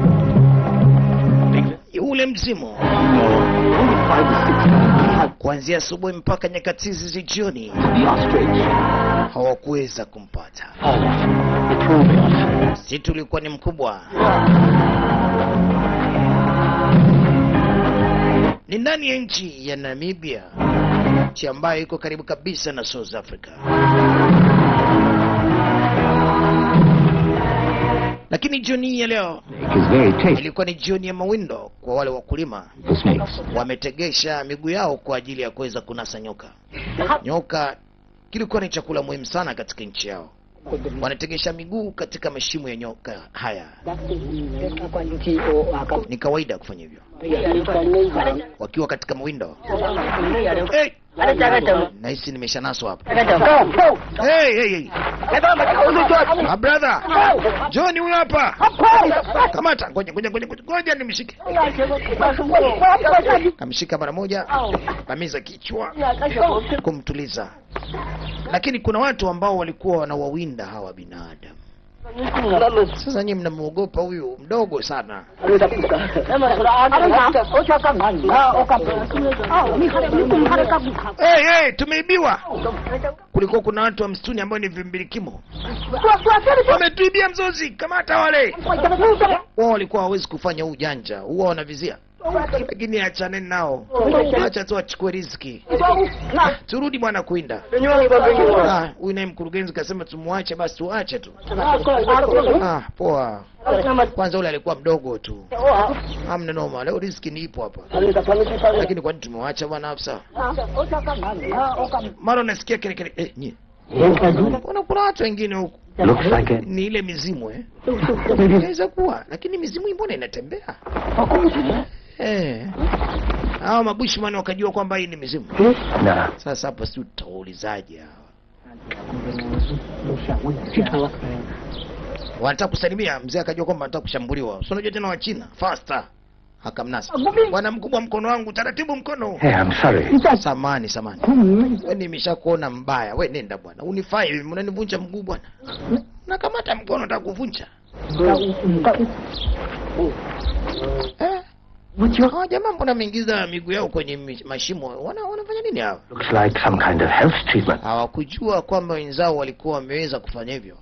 Speaker 1: yule mzimu. Kuanzia asubuhi mpaka nyakati za jioni hawakuweza kumpata. Msitu ulikuwa ni mkubwa. Ni ndani ya nchi ya Namibia, nchi ambayo iko karibu kabisa na South Africa. Lakini jioni ya leo ilikuwa ni jioni ya mawindo kwa wale wakulima. Wametegesha miguu yao kwa ajili ya kuweza kunasa nyoka. Nyoka kilikuwa ni chakula muhimu sana katika nchi yao. Wanategesha miguu katika mashimo ya nyoka haya. Ni kawaida kufanya hivyo wakiwa katika mawindo. Hey! Nahisi nimeshanaswa hapa. Hey, hey, hey. My brother, Johnny huyu hapa. Kamata, ngoja ngoja ngoja ngoja nimshike. Kamshika mara moja, kamiza kichwa kumtuliza. Lakini kuna watu ambao walikuwa wanawawinda hawa binadamu. Sasa nyinyi mnamuogopa huyu mdogo sana. Hey, hey, tumeibiwa. Kulikuwa kuna watu wa msituni ambao ni vimbilikimo. Wametuibia mzozi, kamata wale. Wao walikuwa hawezi kufanya ujanja, huwa wanavizia. Lakini achaneni nao. Acha tu achukue riziki. Turudi bwana kuinda. Huyu naye mkurugenzi kasema tumuache, basi tuache tu. Poa. Kwanza ule alikuwa mdogo tu. Hamna noma, leo riziki ni ipo hapa. Lakini kwani tumwacha bwana afisa? Mara nasikia kile kile nye. Mbona kuna watu wengine huku?
Speaker 3: Looks like it.
Speaker 1: Ni ile mizimu Inaweza kuwa, lakini mizimu mbona inatembea? Hao mabushman wakajua kwamba hii ni mizimu.
Speaker 3: Na.
Speaker 1: Sasa hapa si utaulizaje hawa? Wanataka kusalimia, mzee akajua kwamba anataka kushambuliwa. Si unajua tena wa China, faster. Akamnasa. Bwana mkubwa, mkono wangu, taratibu mkono.
Speaker 3: Hey, I'm sorry.
Speaker 1: Samani, samani. Wewe nimeshakuona mbaya. Wewe nenda bwana. Unifai, unanivunja mguu bwana. Nakamata mkono nataka kuvunja. Hawa jamaa mbona wameingiza miguu yao kwenye mashimo? Wanafanya nini hawa?
Speaker 3: Looks like some kind of health treatment.
Speaker 1: Hawakujua kwamba wenzao walikuwa wameweza kufanya hivyo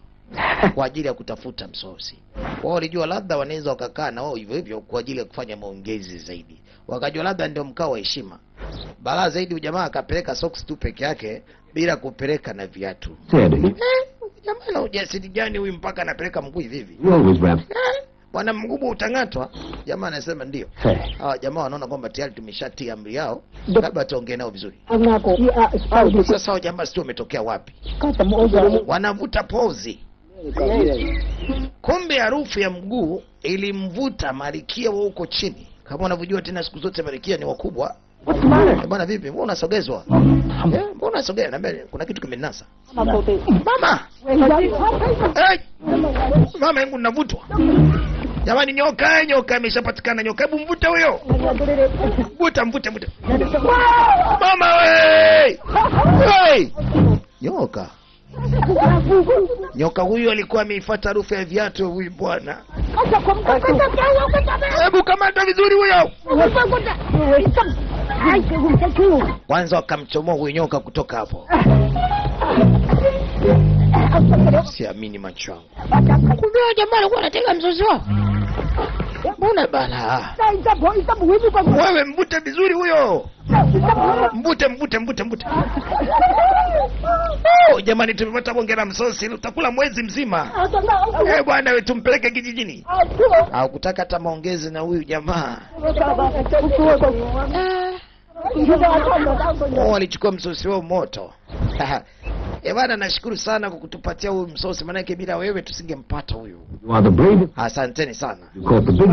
Speaker 1: kwa ajili ya kutafuta msosi. Wao walijua labda wanaweza wakakaa na wao hivyo hivyo kwa ajili ya kufanya maongezi zaidi. Wakajua labda ndio mkao wa heshima. Balaa zaidi ujamaa akapeleka socks tu peke yake bila kupeleka na viatu. Jamaa na ujasiri gani huyu mpaka anapeleka mguu hivi hivi? Bwana mguu utang'atwa. Jamaa anasema ndio. Hawa jamaa wanaona kwamba tayari tumeshatia amri yao, labda tuongee nao vizuri. Sasa hao jamaa sio wametokea wapi? Wanavuta pozi. Kumbe harufu ya mguu ilimvuta malikia wa huko chini. Kama unavyojua tena siku zote malikia ni wakubwa. Bwana vipi? Mbona unasogezwa? Mbona unasogea? Naambia kuna kitu kimenasa. Mama! Hey! Mama yangu ninavutwa. Jamani nyoka, nyoka imeshapatikana nyoka. Hebu mvute huyo. Mvuta, mvute, mvute. Mama we! Hey! Nyoka. Nyoka huyu alikuwa ameifuata harufu ya viatu huyu bwana. Hebu kamata vizuri huyo. Kwanza wakamchomoa huyu nyoka kutoka hapo. Siamini macho yangu. Kumbe jamaa alikuwa anatega mzozo wao. Mbona bala? Wewe mvute vizuri huyo. Mvute, mvute, mvute, mvute. Oh, jamani tumepata bonge la msosi, utakula mwezi mzima. Bwana wewe tumpeleke kijijini. Hakutaka hata maongezi na huyu jamaa. Walichukua msosi wao moto. Bwana nashukuru sana kwa kutupatia huyu msosi, maana yake bila wewe tusingempata huyu. Asanteni sana.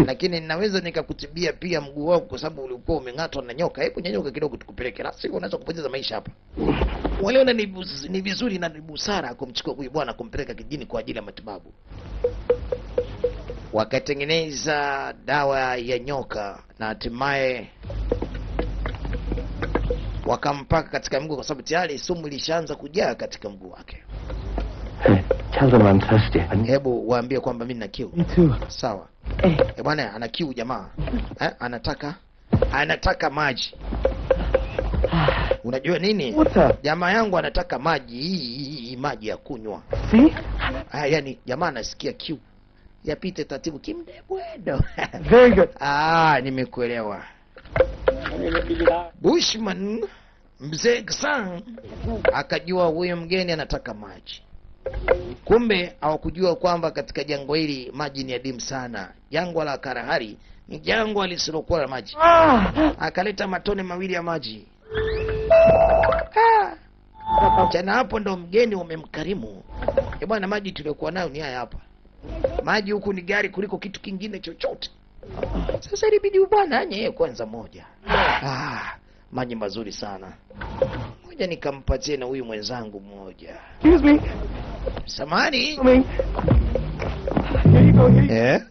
Speaker 1: Lakini ninaweza nikakutibia pia mguu wako kwa sababu ulikuwa umeng'atwa na nyoka. Hebu nyanyuka kidogo tukupeleke. La sivyo unaweza kupoteza maisha hapa. Waliona ni vizuri na ni busara kumchukua huyu bwana kumpeleka kijijini kwa ajili ya matibabu. Wakatengeneza dawa ya nyoka na hatimaye wakampaka katika mguu kwa sababu tayari sumu ilishaanza kujaa katika mguu wake.
Speaker 3: Hey, tell them I'm thirsty.
Speaker 1: Hebu waambie kwamba mimi nina kiu. Sawa. Bwana ana kiu jamaa. Anataka maji. Unajua nini? Jamaa yangu anataka maji, maji ya kunywa.
Speaker 3: See?
Speaker 1: Yani jamaa anasikia kiu. Yapite taratibu kimdebwedo.
Speaker 3: Very good.
Speaker 1: Nimekuelewa. Bushman mzee Xang akajua huyo mgeni anataka maji. Kumbe hawakujua kwamba katika jangwa hili maji ni adimu sana. Jangwa la Kalahari ni jangwa lisilokuwa la maji. Akaleta matone mawili ya maji. Tena hapo ndo mgeni umemkarimu. Bwana maji tuliokuwa nayo ni haya hapa. Maji huku ni gari kuliko kitu kingine chochote. Sasa ilibidi bwana anye kwanza moja. Maji mazuri sana. Moja nikampatie na huyu mwenzangu mmoja.
Speaker 2: Excuse me.
Speaker 1: Samahani.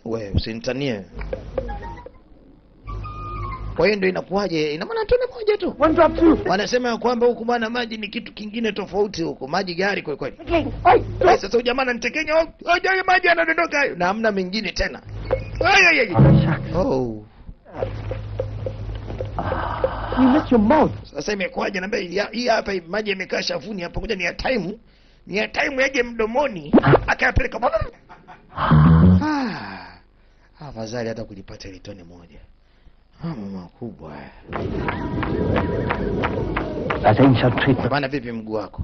Speaker 1: Wewe usinitanie. Kwa hiyo ndio inakuwaje? Ina maana tone moja tu.
Speaker 3: 1 drop 2.
Speaker 1: Wanasema kwamba huku bwana maji ni kitu kingine tofauti huku. Maji gari kweli kweli. Sasa huyu jamaa ananitekenya, oh, maji yanadondoka hayo. Na hamna mengine tena. Ay, ay, ay. Oh.
Speaker 3: You missed your mouth.
Speaker 1: Sasa imekuwaje? Naambia hii hapa maji yamekaa shavuni hapa, ngoja ni ya time. Ni ya time yaje mdomoni akayapeleka. Ah. Afadhali hata kulipata ile tone moja. Ah, mama kubwa.
Speaker 3: That ancient treatment.
Speaker 1: Bana vipi mguu wako?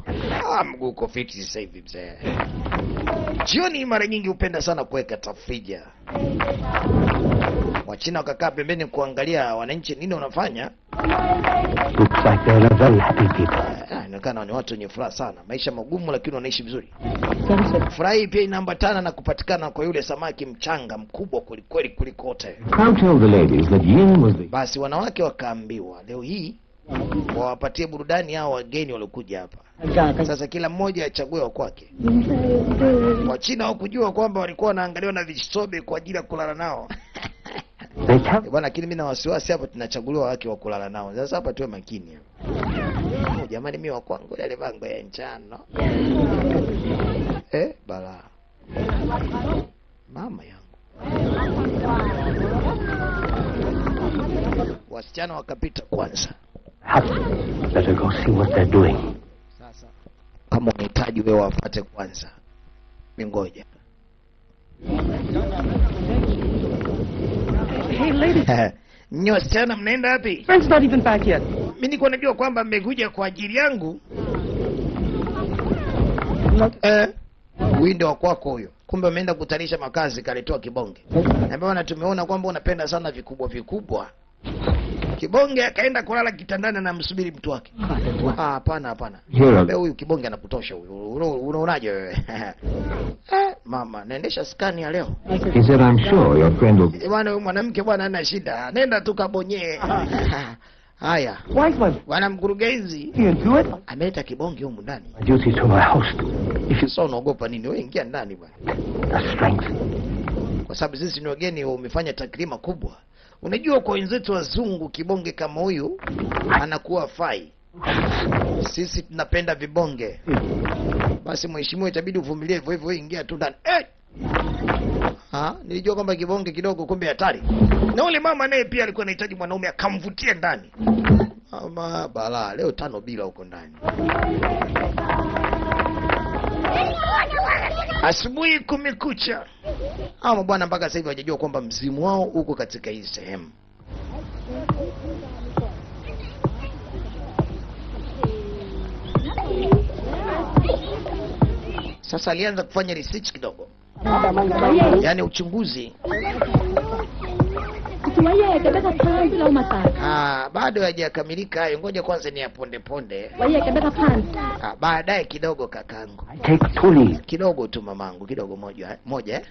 Speaker 1: Ah, mguu uko fiti sasa hivi mzee. Jioni mara nyingi hupenda sana kuweka tafrija. Wachina wakakaa pembeni kuangalia wananchi nini wanafanya.
Speaker 3: Looks like they're a very happy people.
Speaker 1: Inaonekana ni watu wenye furaha sana. Maisha magumu lakini wanaishi vizuri. Furaha hii pia inaambatana na kupatikana kwa yule samaki mchanga mkubwa kweli kuliko wote. Basi wanawake wakaambiwa leo hii wawapatie burudani hao wageni waliokuja hapa. Sasa kila mmoja achague wa kwake. Wachina hawakujua kwamba walikuwa wanaangaliwa na visobe kwa ajili ya kulala nao. Bwana, lakini mimi na wasiwasi hapa tunachaguliwa wake wa kulala nao. Sasa hapa tuwe makini hapa. Oh, jamani mimi wa kwangu yale bango ya njano. Bala. Mama yangu. Wasichana wakapita kwanza.
Speaker 3: Better go see what they're doing.
Speaker 1: Sasa kama unahitaji wewe wapate kwanza. Mingoja.
Speaker 4: Hey lady.
Speaker 1: Nyinyi wasichana mnaenda wapi?
Speaker 4: Friend's not even back yet.
Speaker 1: Mimi nilikuwa najua kwamba mmekuja kwa ajili yangu. Windo wa kwako huyo. Kumbe ameenda kutanisha makazi kaletoa kibonge. Na bwana tumeona kwamba unapenda sana vikubwa vikubwa. Kibonge akaenda kulala kitandani na msubiri mtu wake. Ah, hapana hapana. Wewe huyu kibonge anakutosha huyu. Unaonaje wewe? Mama, naendesha skani ya leo.
Speaker 5: He said, I'm sure your friend will...
Speaker 1: Bwana huyu mwanamke bwana hana shida. Nenda tu kabonyee. Haya. Bwana mkurugenzi ameleta kibonge humu ndani.
Speaker 3: My duty to my host.
Speaker 1: If you saw unaogopa nini? Wewe ingia ndani bwana.
Speaker 3: The strength.
Speaker 1: Kwa sababu sisi ni wageni umefanya takrima kubwa. Unajua kwa wenzetu wazungu kibonge kama huyu anakuwa fai. Sisi tunapenda vibonge. Basi mheshimiwa itabidi uvumilie hivyo hivyo, ingia tu ndani. Nilijua kwamba kibonge kidogo kumbe hatari. Na yule mama naye pia alikuwa anahitaji mwanaume akamvutie ndani. Ama bala leo 5 bila huko ndani. Asubuhi kumekucha. Hawa bwana mpaka sasa hivi hawajajua kwamba mzimu wao uko katika hii sehemu. Sasa alianza kufanya research kidogo. Yaani uchunguzi. Bado hajakamilika hayo. Ngoja kwanza ni aponde ponde. Baadaye kidogo kakangu. Kidogo tu mamangu, kidogo moja moja.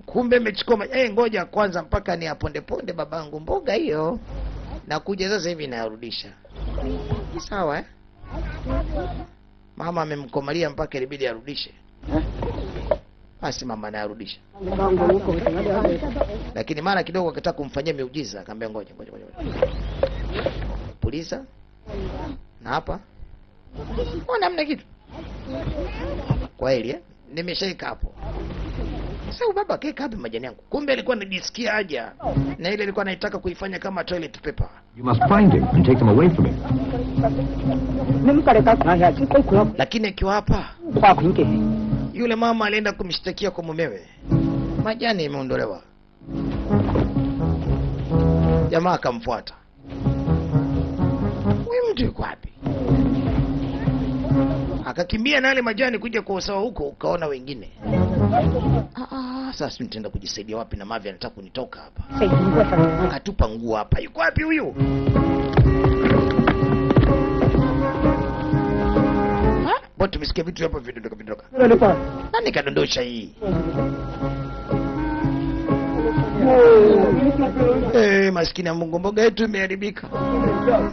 Speaker 1: Kumbe amechukua ngoja kwanza mpaka ni aponde ponde babangu mboga hiyo. Nakuja sasa hivi naarudisha. Sawa eh? Mama amemkomalia mpaka ilibidi arudishe. Basi mama anarudisha. Lakini mara kidogo akataka kumfanyia miujiza, akamwambia ngoja ngoja ngoja. Puliza. Na hapa. Mbona hamna kitu? Kwa hili nimeshaika hapo. Sasa baba keka hapa majani yangu. Kumbe alikuwa anajisikia haja. Na ile alikuwa anaitaka kuifanya kama toilet paper.
Speaker 5: You must find him and take them away from him.
Speaker 1: Lakini akiwa hapa yule mama alienda kumshtakia kwa mumewe. Majani imeondolewa. Jamaa akamfuata. Huyu mtu yuko wapi? Akakimbia na yale majani kuja kwa usawa huko, ukaona wengine. Sasa nitaenda kujisaidia wapi na mavi anataka kunitoka hapa. Akatupa nguo hapa. Yuko wapi huyu? Mbona tumesikia vitu hapa vidondoka vidondoka. Nani kadondosha hii? Maskini ya Mungu, mboga yetu imeharibika.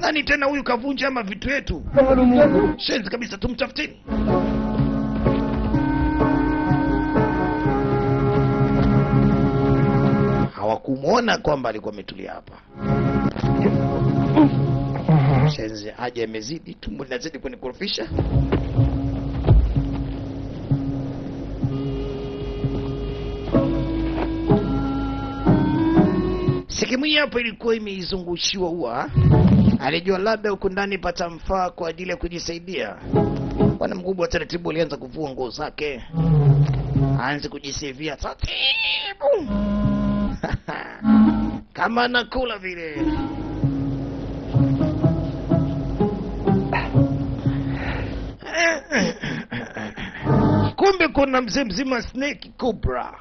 Speaker 1: Nani tena huyu kavunja ama vitu yetu? Shenzi kabisa, tumtafuteni. Hawakumuona kwamba alikuwa ametulia hapa. Shenzi haja imezidi, tumbo linazidi kunikorofisha. Sehemu hii hapa ilikuwa imeizungushiwa ua. Alijua labda huko ndani patamfaa kwa ajili ya kujisaidia. Bwana mkubwa taratibu alianza kuvua nguo zake, aanze kujisevia taratibu kama nakula vile. Kumbe kuna mzee mzima Snake Cobra.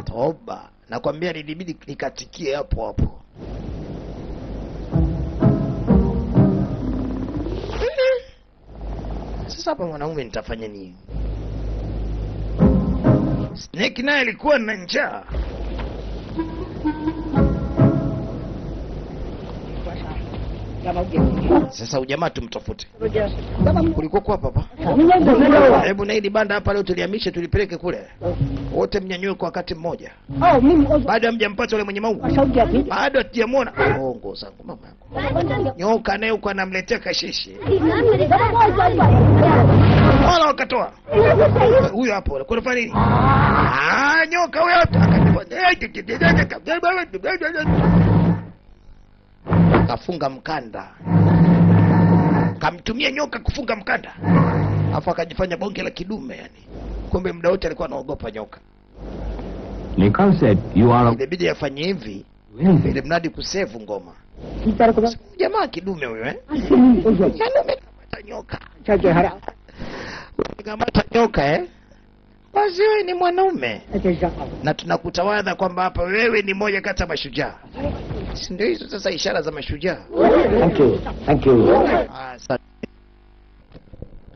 Speaker 1: Toba, nakwambia nilibidi nikatikie hapo hapo. Sasa hapa mwanaume nitafanya nini? Snake naye alikuwa na njaa. Sasa ujamaa tumtafute. Kulikuwa kwa hapa. Hebu na hili banda hapa leo tulihamishe tulipeleke kule. Wote mnyanyue kwa wakati mmoja. Bado hamjampata yule mwenye maua. Bado hatujamuona. Bongo zangu mama yangu. Nyoka naye huko anamletea kashishi. Wala wakatoa. Huyo hapo. Kuna fanya nini? Ah, nyoka huyo hapo. Kafunga mkanda. Kamtumia nyoka kufunga mkanda. Alafu akajifanya bonge la kidume yani. Kumbe muda wote alikuwa anaogopa nyoka.
Speaker 5: Nicole said you are a...
Speaker 1: Ilibidi afanye hivi ili mradi kusevu ngoma. Jamaa kidume huyo eh? Yaani umekamata nyoka. Umekamata nyoka eh? Basi wewe ni mwanaume. Na tunakutawadha kwamba hapa wewe ni mmoja kati ya mashujaa. Si ndio hizo sasa ishara za mashujaa?
Speaker 3: Thank you. Thank you.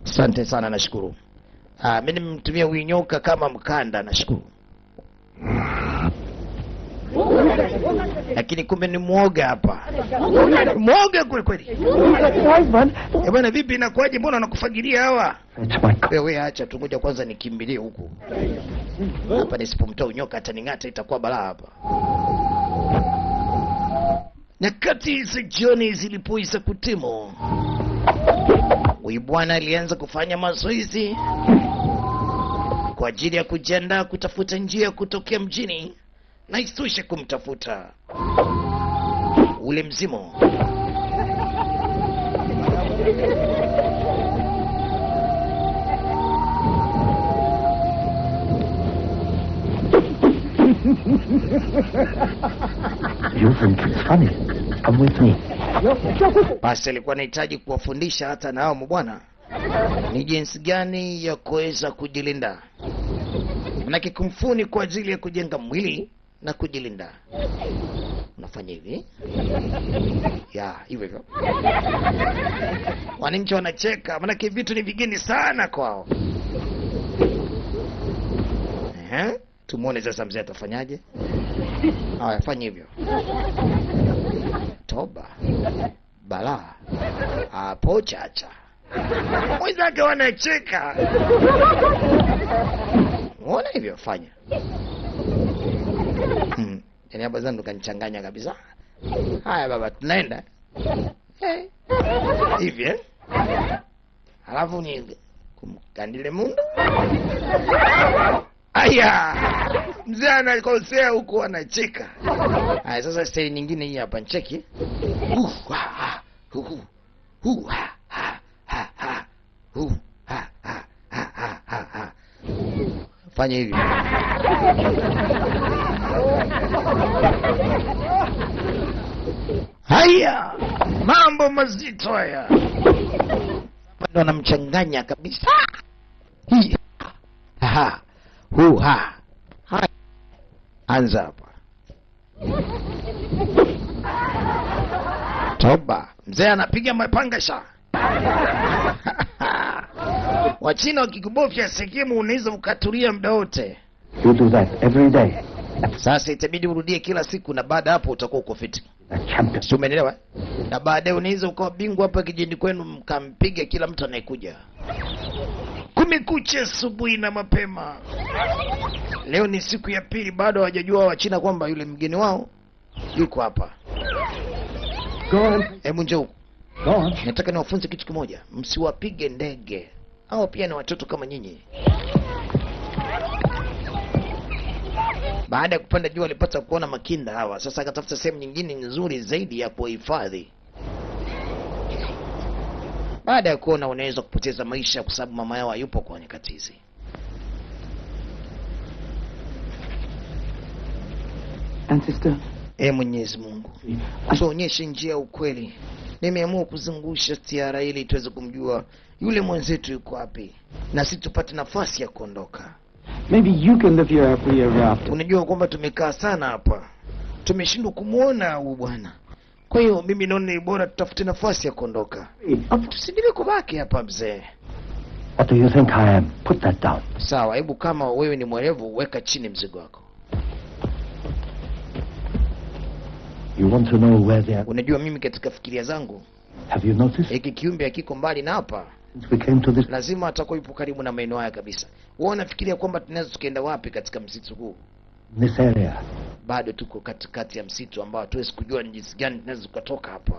Speaker 1: Asante sana, nashukuru. Mimi nimemtumia huyu nyoka kama mkanda, nashukuru. Lakini kumbe ni muoga hapa. Muoga kweli kweli. Eh bwana, vipi inakuaje, mbona wanakufagilia hawa? Wewe acha tu, ngoja kwanza nikimbilie huku. Hapa nisipomtoa nyoka ataning'ata, itakuwa balaa hapa. Nyakati za jioni zilipoisa kutimu, huyu bwana alianza kufanya mazoezi kwa ajili ya kujiandaa kutafuta njia kutokea mjini na isitoshe kumtafuta ule mzimu.
Speaker 3: You think it's funny? Come with me.
Speaker 1: Basi alikuwa anahitaji kuwafundisha hata na hao mbwana ni jinsi gani ya kuweza kujilinda. Maana kumfuni kwa ajili ya kujenga mwili na kujilinda. Unafanya hivi? Ya, hivyo hivyo. Wananchi wanacheka, maana vitu ni vigeni sana kwao. Eh? Tumuone sasa mzee atafanyaje? Haya, fanya hivyo. Toba. Balaa. Hapo chacha. Wenzake wanacheka. Unaona hivyo, fanya. Yaani hapa sasa ndo kanichanganya kabisa. Haya baba, tunaenda. Eh. Hivi eh? Alafu ni kumkandile mundu. Aya! Mzee anakosea huko anacheka. Haya sasa style nyingine hii hapa, ncheki. Ha hu hu ha ha ha ha hu ha ha ha ha ha ha. Fanya hivi. Haya, mambo mazito haya. Ndo anamchanganya kabisa. Hi ha hu ha. Haya. Anza hapa. Toba, mzee anapiga mapanga sha. Wachina wakikubofya sehemu unaweza ukatulia muda wote.
Speaker 3: You do that every day.
Speaker 1: Sasa itabidi urudie kila siku na baada hapo utakuwa uko fit. Si umeelewa? Na baadaye unaweza ukawa bingwa hapa kijijini kwenu mkampiga kila mtu anayekuja. Kumekucha asubuhi na mapema. Leo ni siku ya pili, bado hawajajua Wachina kwamba yule mgeni wao yuko hapa.
Speaker 3: Go on.
Speaker 1: Hebu njoo.
Speaker 3: Go on.
Speaker 1: Nataka niwafunze kitu kimoja. Msiwapige ndege. Hao pia ni watoto kama nyinyi. Baada ya kupanda juu alipata kuona makinda hawa. Sasa akatafuta sehemu nyingine nzuri zaidi ya kuhifadhi. Baada ya kuona unaweza kupoteza maisha kwa sababu mama yao hayupo kwa nyakati hizi.
Speaker 2: Ancestor,
Speaker 1: Mwenyezi Mungu, tuonyeshe njia ya ukweli. Nimeamua kuzungusha tiara ili tuweze kumjua yule mwenzetu yuko wapi na sisi tupate nafasi ya kuondoka.
Speaker 2: Maybe you can live here happily ever after.
Speaker 1: Unajua kwamba tumekaa sana hapa, tumeshindwa kumuona huyu bwana. Kwa hiyo mimi naona ni bora tutafute nafasi ya kuondoka. Tusiendelee kubaki hapa mzee.
Speaker 3: What do you think I am? Put that down.
Speaker 1: Sawa, hebu kama wewe ni mwerevu weka chini mzigo wako.
Speaker 3: You want to know where they are?
Speaker 1: Unajua mimi katika fikiria zangu,
Speaker 3: Have you noticed?
Speaker 1: hiki kiumbe hakiko mbali na hapa.
Speaker 3: Since we came to this,
Speaker 1: Lazima atakuwa yupo karibu na maeneo haya kabisa. Wewe unafikiria kwamba tunaweza tukaenda wapi katika msitu huu?
Speaker 3: this area,
Speaker 1: Bado tuko katikati ya msitu ambao hatuwezi kujua ni jinsi gani tunaweza tukatoka hapa.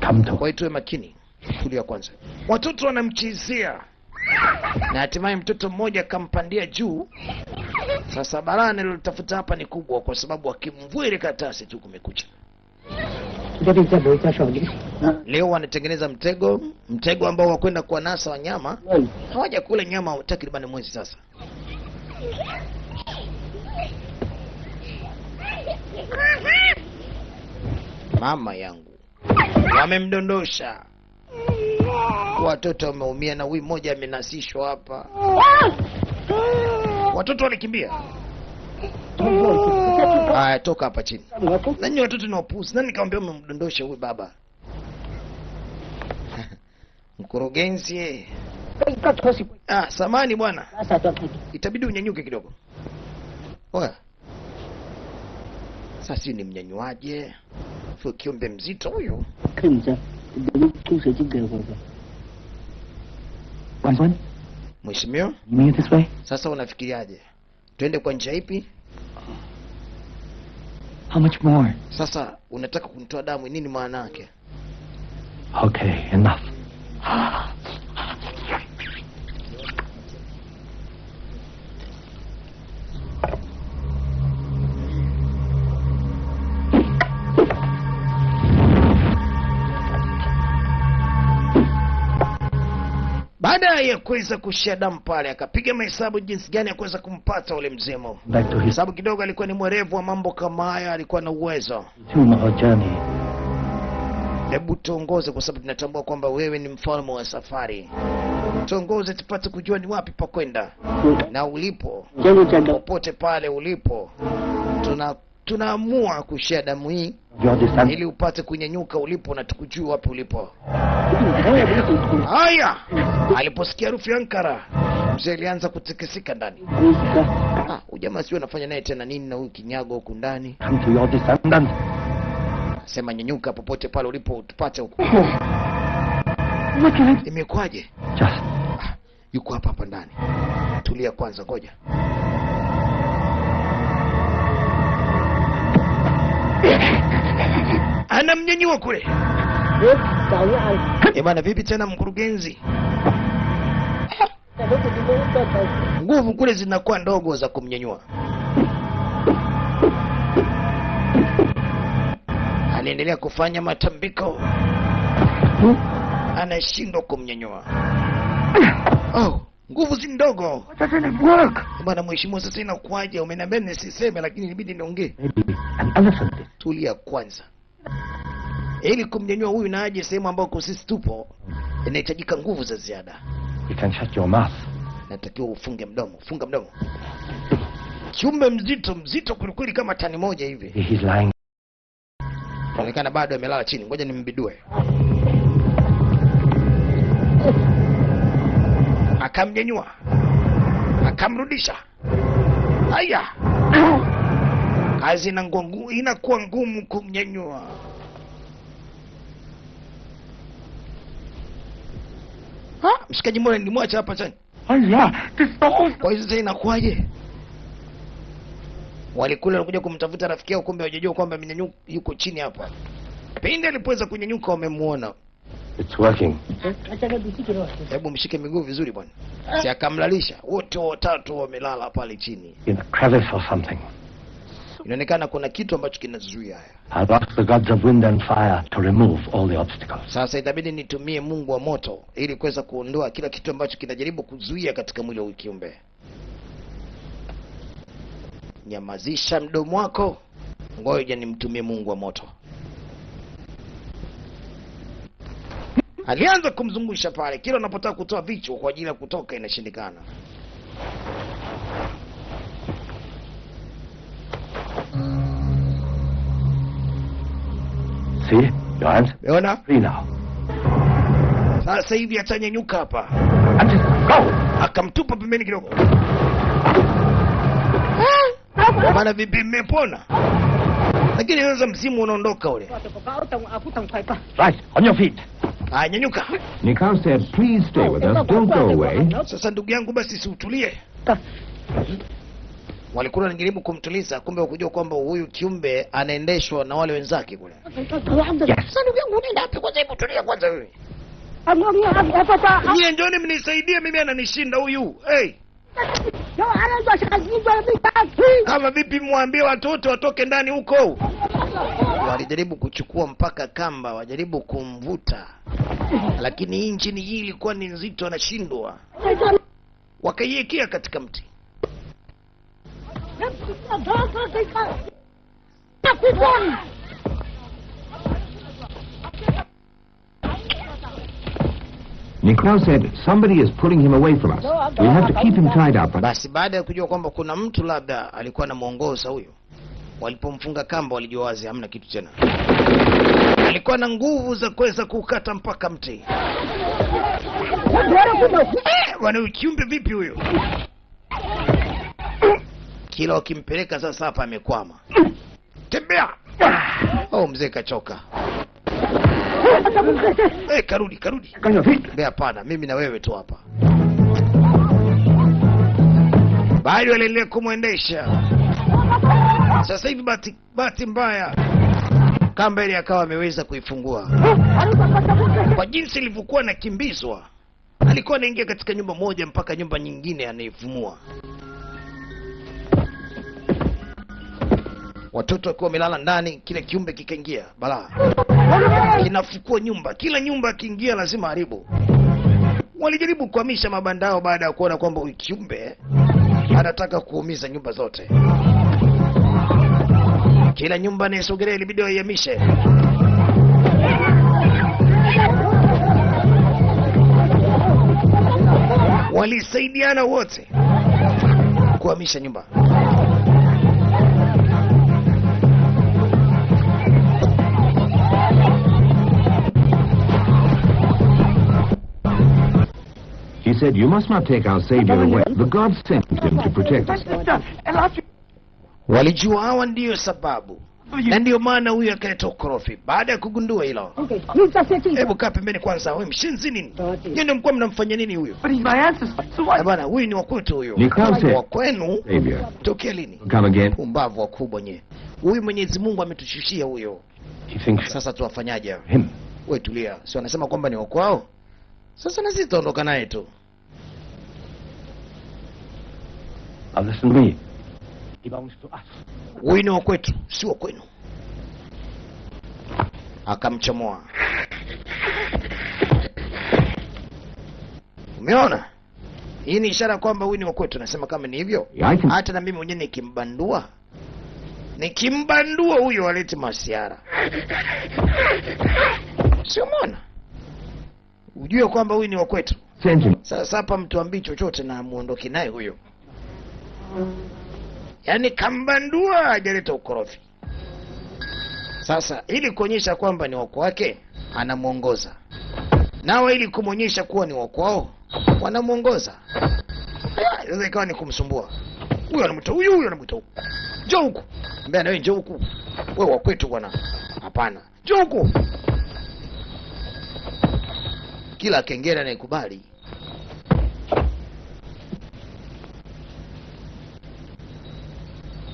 Speaker 3: come to
Speaker 1: Kwa hiyo tuwe makini. Tulia kwanza. Watoto wanamchezea. Na hatimaye mtoto mmoja akampandia juu. Sasa balaa nilotafuta hapa ni kubwa kwa sababu akimvua ile karatasi tu kumekucha. Leo wanatengeneza mtego, mtego ambao wakwenda kuwanasa wanyama. Hawajakula nyama takriban mwezi sasa. Mama yangu wamemdondosha. Watoto wameumia na huyu mmoja amenasishwa hapa. Watoto walikimbia. Haya, toka hapa chini. Nani watoto ni wapuzi? Nani kaambia umemdondosha huyu baba? Mkurugenzi. Ah, samani bwana. Itabidi unyanyuke kidogo. Oya. Sasa ni mnyanyuaje? Kiumbe mzito huyu. Mheshimiwa,
Speaker 3: You mean this way?
Speaker 1: Sasa unafikiriaje? Twende kwa njia ipi?
Speaker 2: How much more?
Speaker 1: Sasa unataka kunitoa damu, nini maana yake?
Speaker 3: Okay, enough.
Speaker 1: Baada ya kuweza kushia damu pale, akapiga mahesabu jinsi gani ya kuweza kumpata ule mzimu.
Speaker 3: Back to his
Speaker 1: Sababu kidogo alikuwa ni mwerevu wa mambo kama haya, alikuwa na uwezo.
Speaker 3: journey.
Speaker 1: Hebu tuongoze kwa sababu tunatambua kwamba wewe ni mfalme wa safari. Tuongoze tupate kujua ni wapi pa kwenda. Na ulipo, popote pale ulipo, tunaamua kushia damu hii ili upate kunyanyuka ulipo na tukujue wapi ulipo. Haya, aliposikia harufu ya Ankara, mzee alianza kutikisika ndani. Ah, ujamaa sio anafanya naye tena nini na huyu kinyago huku ndani?
Speaker 3: Come to your descendant.
Speaker 1: Sema nyanyuka popote pale ulipo tupate huko. Imekwaje?
Speaker 3: Just
Speaker 1: yuko hapa hapa ndani. Tulia kwanza, ngoja. Anamnyanyua kule. Bwana vipi tena mkurugenzi? Nguvu kule zinakuwa ndogo za kumnyanyua. Anaendelea kufanya matambiko. Anashindwa kumnyanyua. Oh, nguvu si ndogo. Bwana mheshimiwa, sasa inakuaje? Umeniambia nisiseme lakini inabidi niongee. Tulia kwanza. Ili kumnyanyua huyu na aje sehemu ambako sisi tupo, inahitajika nguvu za ziada.
Speaker 3: You can shut your mouth.
Speaker 1: Natakiwa ufunge mdomo, funga mdomo. Kiumbe mzito, mzito kweli kama tani moja hivi.
Speaker 3: He's lying.
Speaker 1: Inaonekana bado amelala chini. Ngoja nimbidue. Akamnyanyua. Akamrudisha. Haya. Kazi inakuwa ngumu kumnyanyua. Ha, mshikaji mbona nilimwacha hapa chini? Kwa hiyo sasa inakuwaje? Walikula walikuja kumtafuta rafiki yao, kumbe hawajajua kwamba amenyanyuka yuko chini hapa. Pindi alipoweza kunyanyuka wamemuona.
Speaker 3: It's working.
Speaker 1: Hebu mshike miguu vizuri bwana. Si akamlalisha. Wote watatu wamelala pale chini.
Speaker 3: In a crevice or something.
Speaker 1: Inaonekana kuna kitu ambacho kinazuia haya.
Speaker 3: I've asked the gods of wind and fire to remove all the obstacles.
Speaker 1: Sasa itabidi nitumie Mungu wa moto ili kuweza kuondoa kila kitu ambacho kinajaribu kuzuia katika mwili wa kiumbe. Nyamazisha mdomo wako. Ngoja nimtumie Mungu wa moto. Alianza kumzungusha pale, kila anapotaka kutoa vichwa kwa ajili ya kutoka inashindikana.
Speaker 3: See, your hands
Speaker 1: Umeona?
Speaker 3: free now.
Speaker 1: Sasa hivi atanyanyuka hapa.
Speaker 3: Go!
Speaker 1: Akamtupa pembeni kidogo. Maana vipi mmepona? Lakini sasa msimu unaondoka ule.
Speaker 3: Right, on your feet.
Speaker 1: Ah, nyanyuka.
Speaker 5: Nikau said, please stay with us, don't go away.
Speaker 1: Sasa ndugu yangu basi si utulie. Walikuwa wanajaribu kumtuliza, kumbe wakujua kwamba huyu kiumbe anaendeshwa na wale wenzake kule.
Speaker 3: Yes.
Speaker 1: Sasa ndugu yangu unaenda wapi kwanza? Hebu tulia kwanza wewe. Nyie njoni mnisaidie mimi, ananishinda huyu. Hey. Kama vipi mwambie watoto watoke ndani huko. Walijaribu kuchukua mpaka kamba, wajaribu kumvuta. Lakini injini hii ilikuwa ni nzito, anashindwa. Wakaiwekea katika mti.
Speaker 5: Nikau said, somebody is pulling him away from us. We have to keep him tied up.
Speaker 1: Basi baada ya kujua kwamba kuna mtu labda alikuwa anamuongoza huyo, walipomfunga kamba walijua wazi hamna kitu tena. Alikuwa na nguvu za kuweza kukata mpaka mti. Bwana kiumbe vipi huyo? Kila wakimpeleka sasa hapa amekwama. Tembea. Oh, mzee kachoka. Karudi, karudi. Mbea hapana, mimi na wewe tu hapa. Bado aliendelea kumuendesha. Sasa hivi bahati mbaya kamba ile akawa ameweza kuifungua. Kwa jinsi ilivyokuwa nakimbizwa, alikuwa anaingia katika nyumba moja mpaka nyumba nyingine anaifumua. Watoto wakiwa wamelala ndani, kile kiumbe kikaingia, balaa. Kinafukua nyumba, kila nyumba akiingia lazima haribu. Walijaribu kuhamisha mabandao baada ya kuona kwamba huyu kiumbe anataka kuumiza nyumba zote. Kila nyumba anayesogelea ilibidi waihamishe. Walisaidiana wote kuhamisha nyumba.
Speaker 5: He said, you must not take our savior away. The gods sent him to protect us.
Speaker 1: Walijua hawa ndiyo sababu. Na ndiyo maana huyu akaleta ukorofi. Baada ya kugundua hilo. Hebu kaa pembeni kwanza, wewe mshenzi nini? Nyinyi ndio mlikuwa mnamfanya nini huyu? Bwana, huyu ni wa kwetu huyu. Wa kwenu? Tokea lini? Pumbavu wakubwa nyie. Huyu Mwenyezi Mungu ametushushia huyo. Sasa tuwafanyaje? Wewe tulia. Si wanasema kwamba ni wa kwao? Sasa na sisi tutaondoka naye tu.
Speaker 3: Listen to me. He belongs to us.
Speaker 1: Huyu ni wa kwetu, si wa kwenu. Akamchomoa. Umeona? Hii ni ishara kwamba huyu ni wa kwetu. Nasema kama ni hivyo, hata na mimi mwenyewe nikimbandua, nikimbandua huyo alete masiara. Si umeona? Ujue kwamba huyu ni wa kwetu. Sasa hapa mtuambii chochote na muondoke naye huyo. Yaani kambandua hajaleta ukorofi. Sasa ili kuonyesha kwamba ni wa kwake anamuongoza. Nao ili kumuonyesha kuwa ni wa kwao wanamuongoza. Sasa ikawa ni kumsumbua. Huyu anamuita huyu, huyu anamuita huku. Njoo huku. Mbona na wewe njoo huku. Wewe wa kwetu bwana. Hapana. Njoo huku. Kila kengele anaikubali.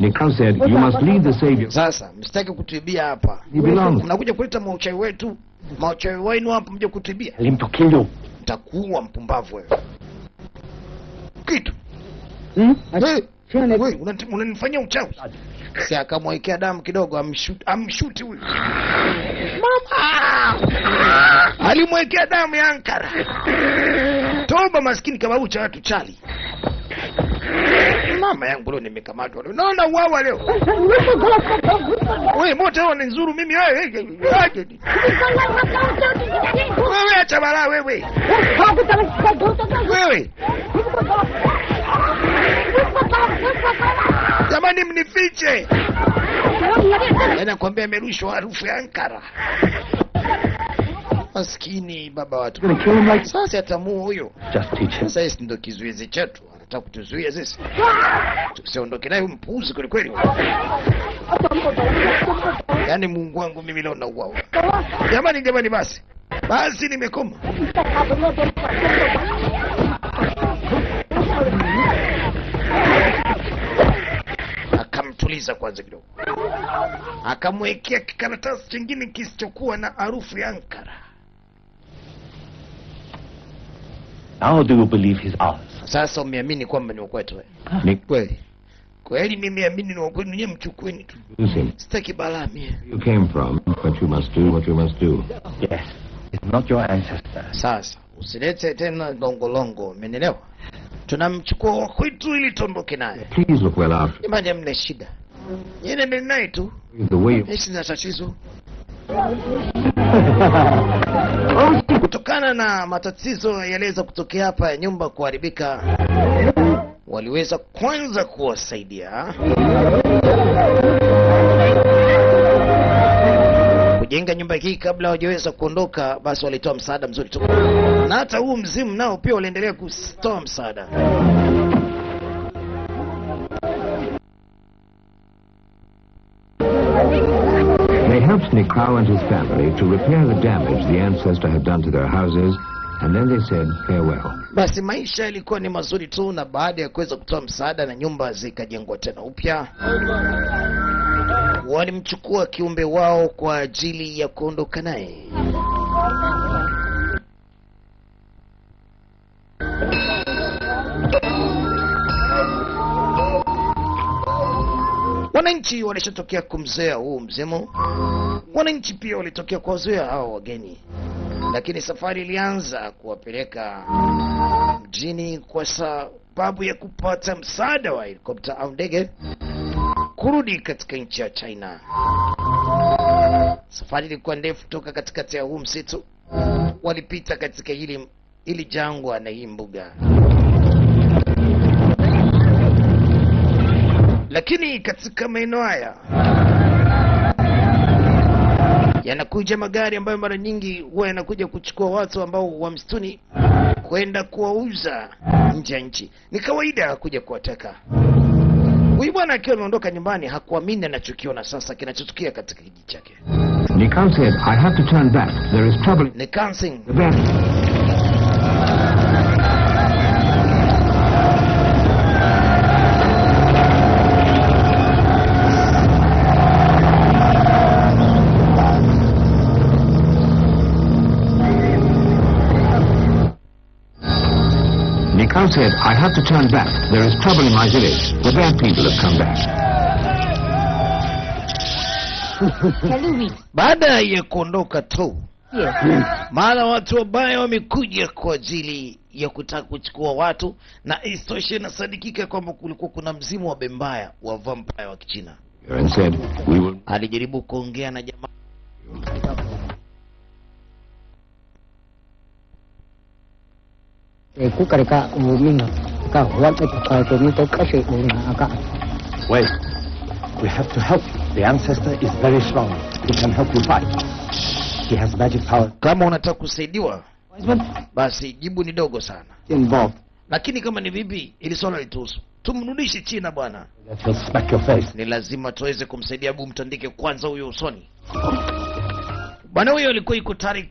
Speaker 5: Nikau said, you must leave the savior.
Speaker 1: Sasa msitaki kutuibia hapa.
Speaker 5: He belongs.
Speaker 1: Mnakuja kuleta mauchawi wetu, mauchawi wenu hapa mje kutuibia.
Speaker 3: Tell him to kill you.
Speaker 1: Nitakuua mpumbavu wewe. Kitu.
Speaker 2: Hey,
Speaker 1: Wewe unanifanyia uchawi. Si akamwekea damu kidogo amshuti huyu. Mama! Alimwekea damu ya Ankara. Toba maskini kababu cha watu chali. Mama yangu leo nimekamatwa leo. Naona uawa leo. Wewe moto wewe nzuru mimi wewe. Wewe acha balaa wewe. Wewe. Jamani mnifiche. Nakwambia amerushwa harufu ya Ankara. Maskini baba watu. Sasa atamua huyo.
Speaker 3: Just teach him.
Speaker 1: Sasa hisi ndo kizuizi chetu. Anataka kutuzuia sisi. Tusiondoke naye mpuuzi kweli kweli. Yaani Mungu wangu mimi leo nauawa. Jamani jamani basi. Basi nimekoma. Akamtuliza kwanza kidogo. Akamwekea kikaratasi kingine kisichokuwa na harufu ya Ankara.
Speaker 3: Now do you believe his ours?
Speaker 1: Sasa umeamini kwamba ni kwetu wewe? Kweli. Kweli nimeamini ni kwenu, nyinyi mchukueni tu. Sitaki balaa mie.
Speaker 5: You came from, but you must do what you must do.
Speaker 3: Yes. It's not your ancestor.
Speaker 1: Sasa usilete tena longolongo, umenielewa? Tunamchukua wa kwetu ili tuondoke naye.
Speaker 5: Please look well after.
Speaker 1: Jamani mna shida. Yeye ni naye tu.
Speaker 5: The way
Speaker 1: sina tatizo. Kutokana na matatizo yaliweza kutokea hapa ya nyumba kuharibika, waliweza kwanza kuwasaidia kujenga nyumba hii kabla hawajaweza kuondoka. Basi walitoa msaada mzuri tu, na hata huu mzimu nao pia waliendelea kutoa msaada.
Speaker 5: They helped Nikau and his family to repair the damage the ancestor had done to their houses, and then they said farewell.
Speaker 1: Basi maisha yalikuwa ni mazuri tu, na baada ya kuweza kutoa msaada na nyumba zikajengwa tena upya, walimchukua kiumbe wao kwa ajili ya kuondoka naye. Wananchi walishatokea kumzoea huu mzimu. Wananchi pia walitokea kuwazoea hao wageni. Lakini safari ilianza kuwapeleka mjini kwa sababu ya kupata msaada wa helikopta au ndege kurudi katika nchi ya China. Safari ilikuwa ndefu toka katikati ya huu msitu. Walipita katika hili jangwa na hii mbuga. Lakini katika maeneo haya yanakuja magari ambayo mara nyingi huwa yanakuja kuchukua watu ambao wa msituni kwenda kuwauza nje ya nchi. Ni kawaida kuja kuwateka. Huyu bwana akiwa ameondoka nyumbani hakuamini anachokiona sasa kinachotukia katika kijiji chake.
Speaker 5: Nikau said, I have to turn back. There is trouble.
Speaker 1: Nikau said,
Speaker 5: Nikau said, I have to turn back. There is trouble in my village. The bad people have come back.
Speaker 1: Baada ya kuondoka tu, mara watu wabaya wamekuja kwa ajili ya kutaka kuchukua watu, na isitoshe inasadikika kwamba kulikuwa kuna mzimu wa bembaya wa vampire wa Kichina.
Speaker 5: And said, we will...
Speaker 1: Alijaribu kuongea na jamaa.
Speaker 3: Wait, we have to help you. The ancestor is very strong. He can help you fight. He has magic power.
Speaker 1: Kama unataka kusaidiwa, basi jibu ni dogo sana.
Speaker 2: Involved.
Speaker 1: Lakini kama ni vipi, ili swala lituhusu. Tumrudishe China bwana.
Speaker 3: That will smack your face.
Speaker 1: Ni lazima tuweze kumsaidia. Hebu mtandike kwanza huyo usoni. Bwana huyo alikuwa yuko tayari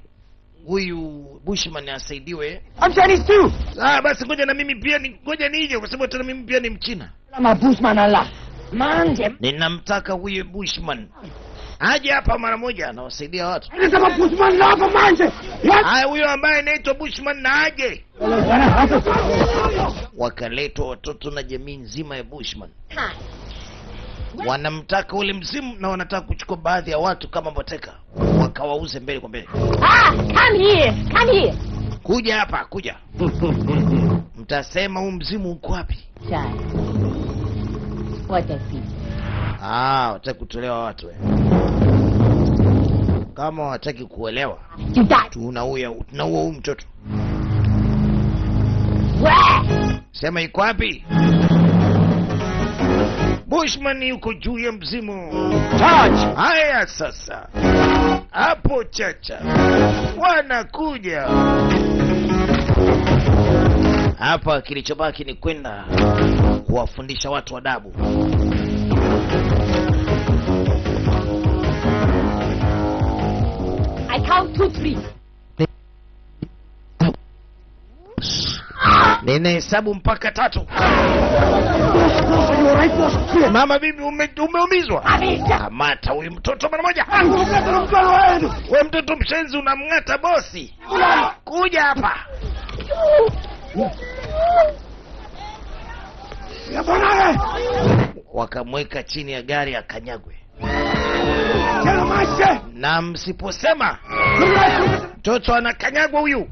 Speaker 1: huyu Bushman asaidiwe.
Speaker 4: I'm Chinese too.
Speaker 1: Ah, basi ngoja na mimi pia ni ngoja nije kwa sababu tena mimi pia ni Mchina.
Speaker 4: I'm a Bushman Allah. Manje.
Speaker 1: Ninamtaka huyu Bushman aje hapa mara moja, anawasaidia watu. Haya, huyo ambaye anaitwa Bushman na aje. Wakaletwa watoto na jamii nzima ya Bushman. Wanamtaka ule mzimu na wanataka kuchukua baadhi ya watu kama mateka, wakawauze mbele kwa mbele.
Speaker 4: Ah, come here, come here.
Speaker 1: Kuja hapa, kuja. Mtasema huu mzimu uko wapi?
Speaker 4: What a pity.
Speaker 1: Ah, wataki kutolewa watu eh. Kama wataki kuelewa, tunaua huyu mtoto. Sema iko wapi? Bushman yuko juu ya mzimu.
Speaker 3: Charge!
Speaker 1: Haya sasa. Hapo chacha. Wanakuja. Hapa kilichobaki ni kwenda kuwafundisha watu adabu.
Speaker 4: I count 2 3.
Speaker 1: Ninahesabu mpaka 3. Mama bibi umeumizwa. Kamata huyu mtoto mara moja. Wewe mtoto mshenzi unamng'ata bosi. Kuja hapa. Wakamweka chini ya gari akanyagwe. Na msiposema mtoto anakanyagwa huyu.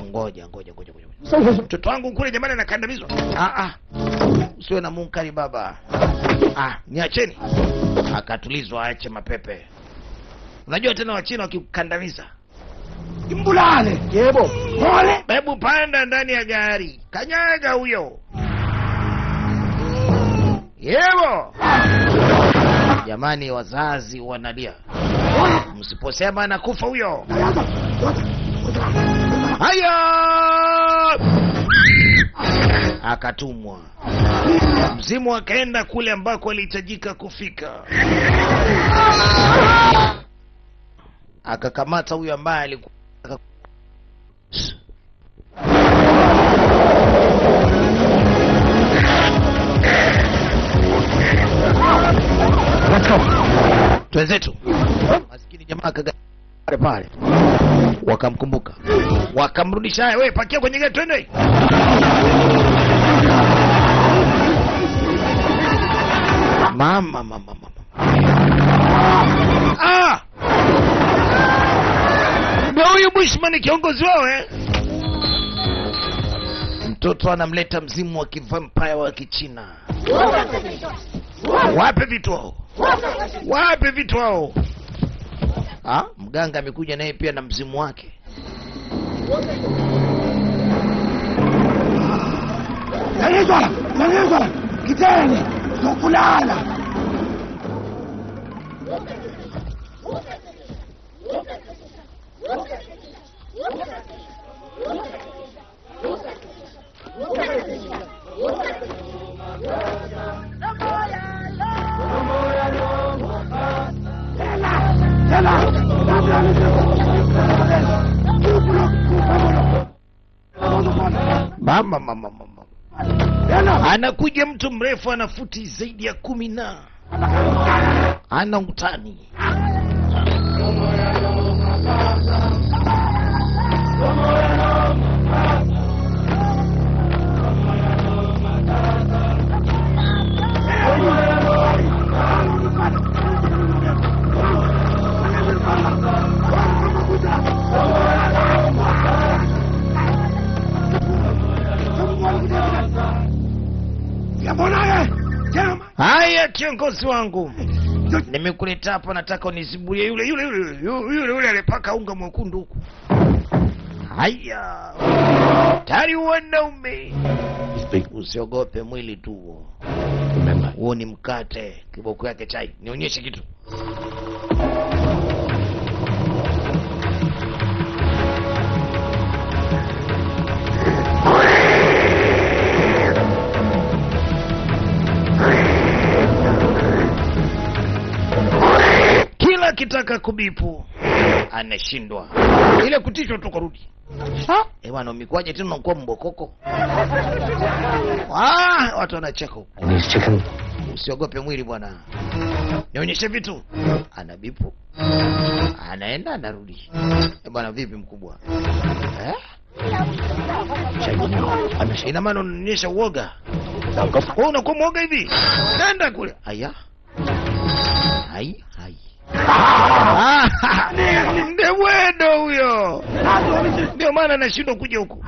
Speaker 1: Ngoja. Mtoto wangu kule jamani anakandamizwa. Usiwe na munkari baba. Niacheni. Akatulizwa aache mapepe. Unajua tena Wachina wakikandamiza.
Speaker 2: Imbulale. Yebo.
Speaker 1: Pole. Hebu panda ndani ya gari. Kanyaga huyo. Yebo. Jamani wazazi wanalia. Msiposema anakufa huyo. Haya! Akatumwa. Mzimu akaenda kule ambako alihitajika kufika. Akakamata huyo ambaye alikuwa.
Speaker 3: Let's go.
Speaker 1: Twenzetu. Maskini jamaa akaga pale. Wakamkumbuka. Wakamrudisha. Wewe pakia kwenye gari twende. Mama mama mama. Ah! Ndio huyu Bushman ni kiongozi wao eh? Mtoto anamleta mzimu wa kivampire wa Kichina. Wape vitu hao. Wape vitu hao. Ah, mganga amekuja naye pia na mzimu wake.
Speaker 2: Nangezwa, kiteni, sokulala.
Speaker 1: Mama mama mama. Anakuja mtu mrefu ana futi zaidi ya 10 na ana utani. Haya kiongozi wangu, nimekuleta hapa nataka unizibulie yule yule yule yule yule alipaka unga mwekundu huku. Haya. Tayari wanaume. Usiogope mwili tu huo. Huo ni mkate, kiboko yake chai. Nionyeshe kitu. Kila kitaka kubipu anashindwa. Ile kutishwa tu karudi. Eh bwana, umekuaje tena unakuwa mbokoko? Ah, watu wanacheka huko. Usiogope mwili bwana. Nionyeshe vitu. Anabipu. Anaenda anarudi. Eh bwana, vipi mkubwa? Eh? Ina maana unanionyesha uoga. Wewe unakuwa mwoga hivi? Nenda kule. Aya. Hai hai. Ndewendo huyo. Ndio maana anashindwa kuja huku.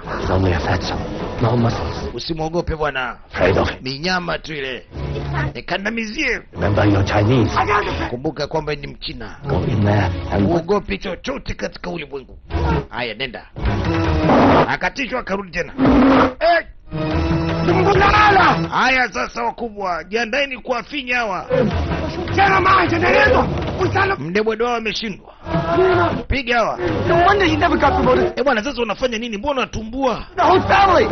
Speaker 1: Usimwogope bwana. Ni nyama tu ile. Nikandamizie.
Speaker 3: Remember you're Chinese.
Speaker 1: Kumbuka kwamba ni Mchina.
Speaker 3: Go in there and
Speaker 1: Uogopi chochote katika ulimwengu. Haya, nenda. Akatishwa akarudi tena. Eh! Haya sasa wakubwa, jiandaeni kuwafinya hawa. Mdebwedo wao ameshindwa. Piga hawa.
Speaker 2: No wonder he never got promoted.
Speaker 1: Eh bwana, sasa unafanya nini? Mbona unatumbua?
Speaker 2: The whole family.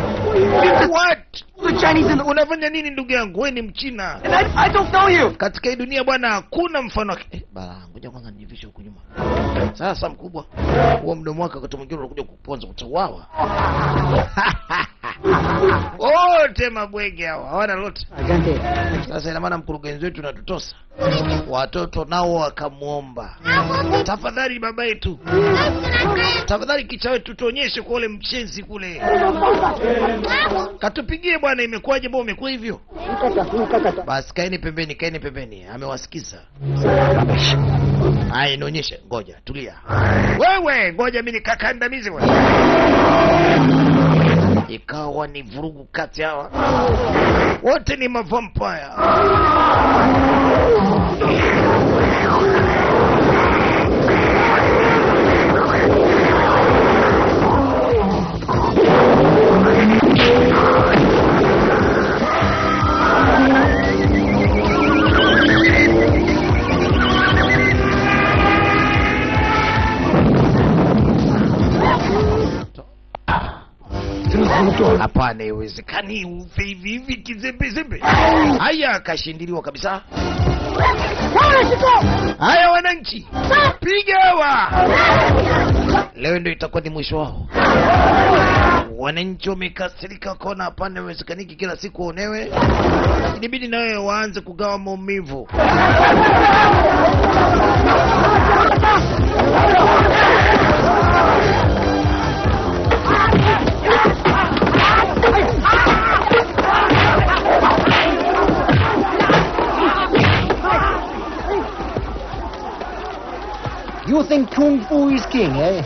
Speaker 1: What?
Speaker 2: The Chinese in the...
Speaker 1: Unafanya nini ndugu yangu? Wewe ni Mchina.
Speaker 2: And I don't know you.
Speaker 1: Katika hii dunia bwana hakuna mfano wake. Eh, bala, ngoja kwanza nijivishe huku nyuma. Sasa mkubwa, huo mdomo wako wakati mwingine unakuja kuponza utauawa. Wote mabwege hao, hawana lolote. Sasa ina maana mkurugenzi wetu unatutosa. Watoto nao wakamuomba, tafadhali baba yetu, tafadhali kicha wetu tuonyeshe kwa ule mchenzi kule, katupigie bwana, imekuwaje mbona umekuwa hivyo? Basi kaeni pembeni, kaeni pembeni, amewasikiza.
Speaker 3: Rubbish.
Speaker 1: Haya, nionyeshe. Ngoja, tulia wewe, ngoja mimi nikakandamize wewe. Ikawa ni vurugu kati hawa wote ni mavampire. Hapana, haiwezekani ufe hivi hivi kizembezembe. Haya, akashindiliwa kabisa. Haya wananchi, piga hawa. Leo ndio itakuwa ni mwisho wao. Wananchi wamekasirika, wakaona hapana, haiwezekaniki kila siku onewe. Inabidi na wewe waanze kugawa maumivu.
Speaker 3: You think Kung Fu is king, eh?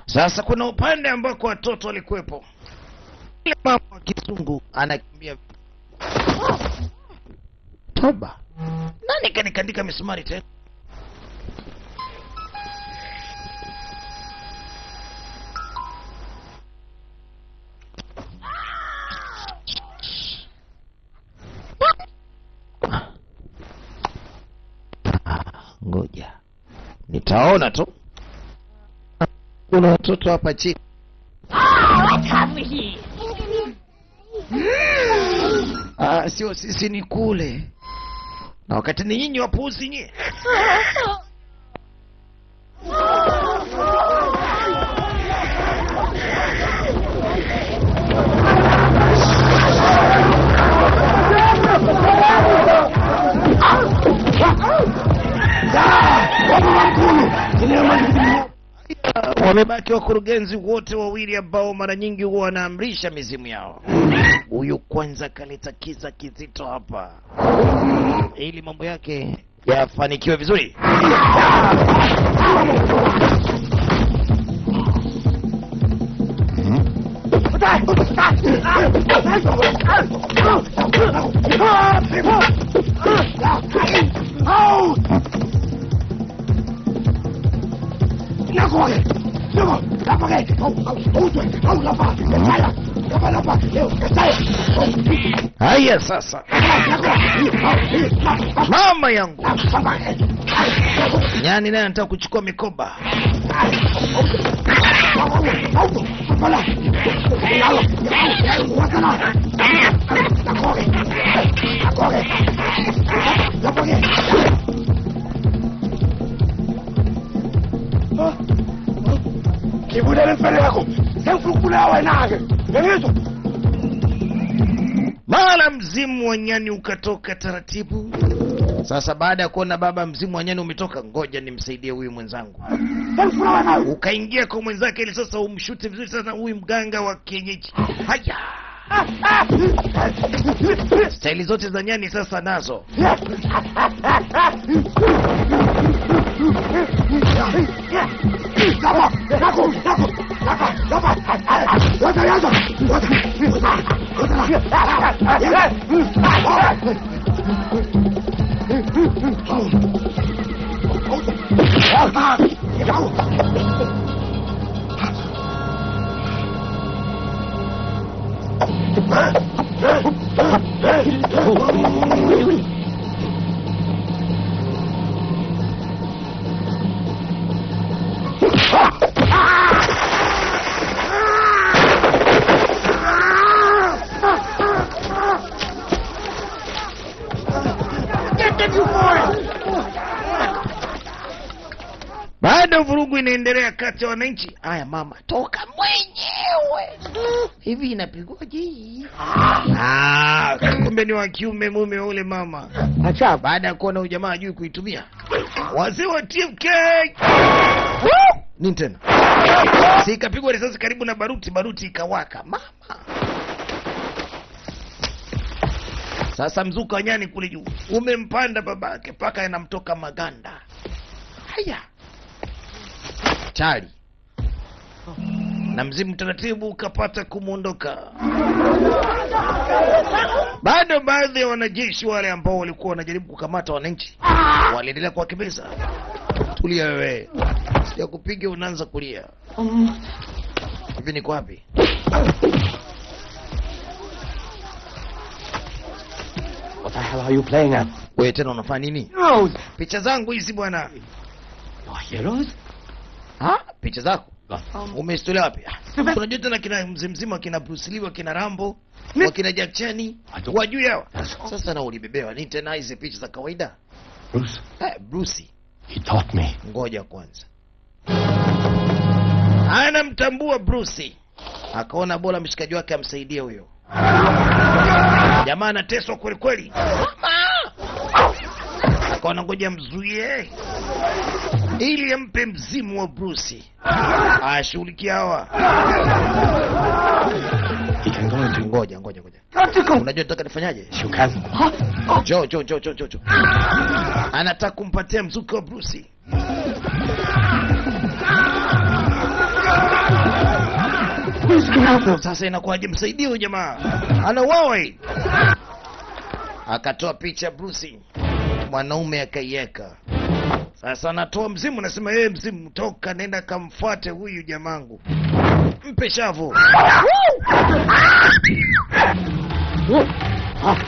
Speaker 1: Sasa kuna upande ambako watoto walikuwepo. Yule mama wa kizungu anakimbia. Toba. Nani kanikandika misumari tena? Ngoja. Nitaona tu. Kuna watoto hapa chini.
Speaker 4: What have we here?
Speaker 1: Ah, sio sisi, ni kule. Na wakati ni nyinyi wapuuzi nyinyi. Wamebaki wakurugenzi wote wawili ambao mara nyingi huwa wanaamrisha mizimu yao. Huyu kwanza kaleta kisa kizito hapa ili mambo yake yafanikiwe vizuri. Haya sasa. Mama yangu. Nyani naye anataka kuchukua mikoba. Mara mzimu wa nyani ukatoka taratibu. Sasa baada ya kuona baba mzimu wa nyani umetoka, ngoja nimsaidie huyu mwenzangu. Ukaingia kwa mwenzake ili sasa umshute vizuri sana huyu mganga wa kienyeji. Haya. Staili zote za nyani sasa nazo. Bado vurugu inaendelea kati ya wananchi. Aya mama, toka mwenyewe. Hivi inapigwaje hii? Ah, kumbe ni wa kiume mume ule mama. Acha baada ya kuona huyu jamaa hajui kuitumia. Wazee wa TMK. Nini tena? Si ikapigwa risasi karibu na baruti, baruti ikawaka. Mama. Sasa mzuka wa nyani kule juu umempanda babake paka yanamtoka maganda. Haya. Chali. Na mzimu taratibu ukapata kumuondoka. Bado baadhi ya wanajeshi wale ambao walikuwa wanajaribu kukamata wananchi waliendelea kuwakimbiza. Tulia wewe. Sijakupiga unaanza kulia. Hivi niko wapi?
Speaker 3: What the hell are you playing at?
Speaker 1: Wewe tena unafanya nini? Picha zangu hizi bwana.
Speaker 3: Your heroes?
Speaker 1: Ha? Picha zako? Umestolea wapi? Unajua tena kina mzee mzima kina Bruce Lee, kina Rambo, wakina Jack Chan, wajui hawa. Sasa na ulibebewa nini tena hizi picha za kawaida?
Speaker 3: Bruce.
Speaker 1: Bruce.
Speaker 3: He taught me.
Speaker 1: Ngoja kwanza. Anamtambua Bruce. Akaona bora mshikaji wake amsaidie huyo. Jamaa anateswa kweli kweli. Akaona ngoja mzuie ili ampe mzimu wa Bruce. Ashughulikie hawa. Ngoja ngoja ngoja. Unajua nataka nifanyaje? Njoo njoo njoo njoo njoo. Anataka kumpatia mzuka wa Bruce. Sasa inakuwaje msaidie huyu jamaa? Anauawa. Akatoa picha Bruce. Mwanaume akaiweka. Sasa anatoa mzimu, nasema yeye mzimu toka nenda kamfuate huyu jamangu. Mpe shavu.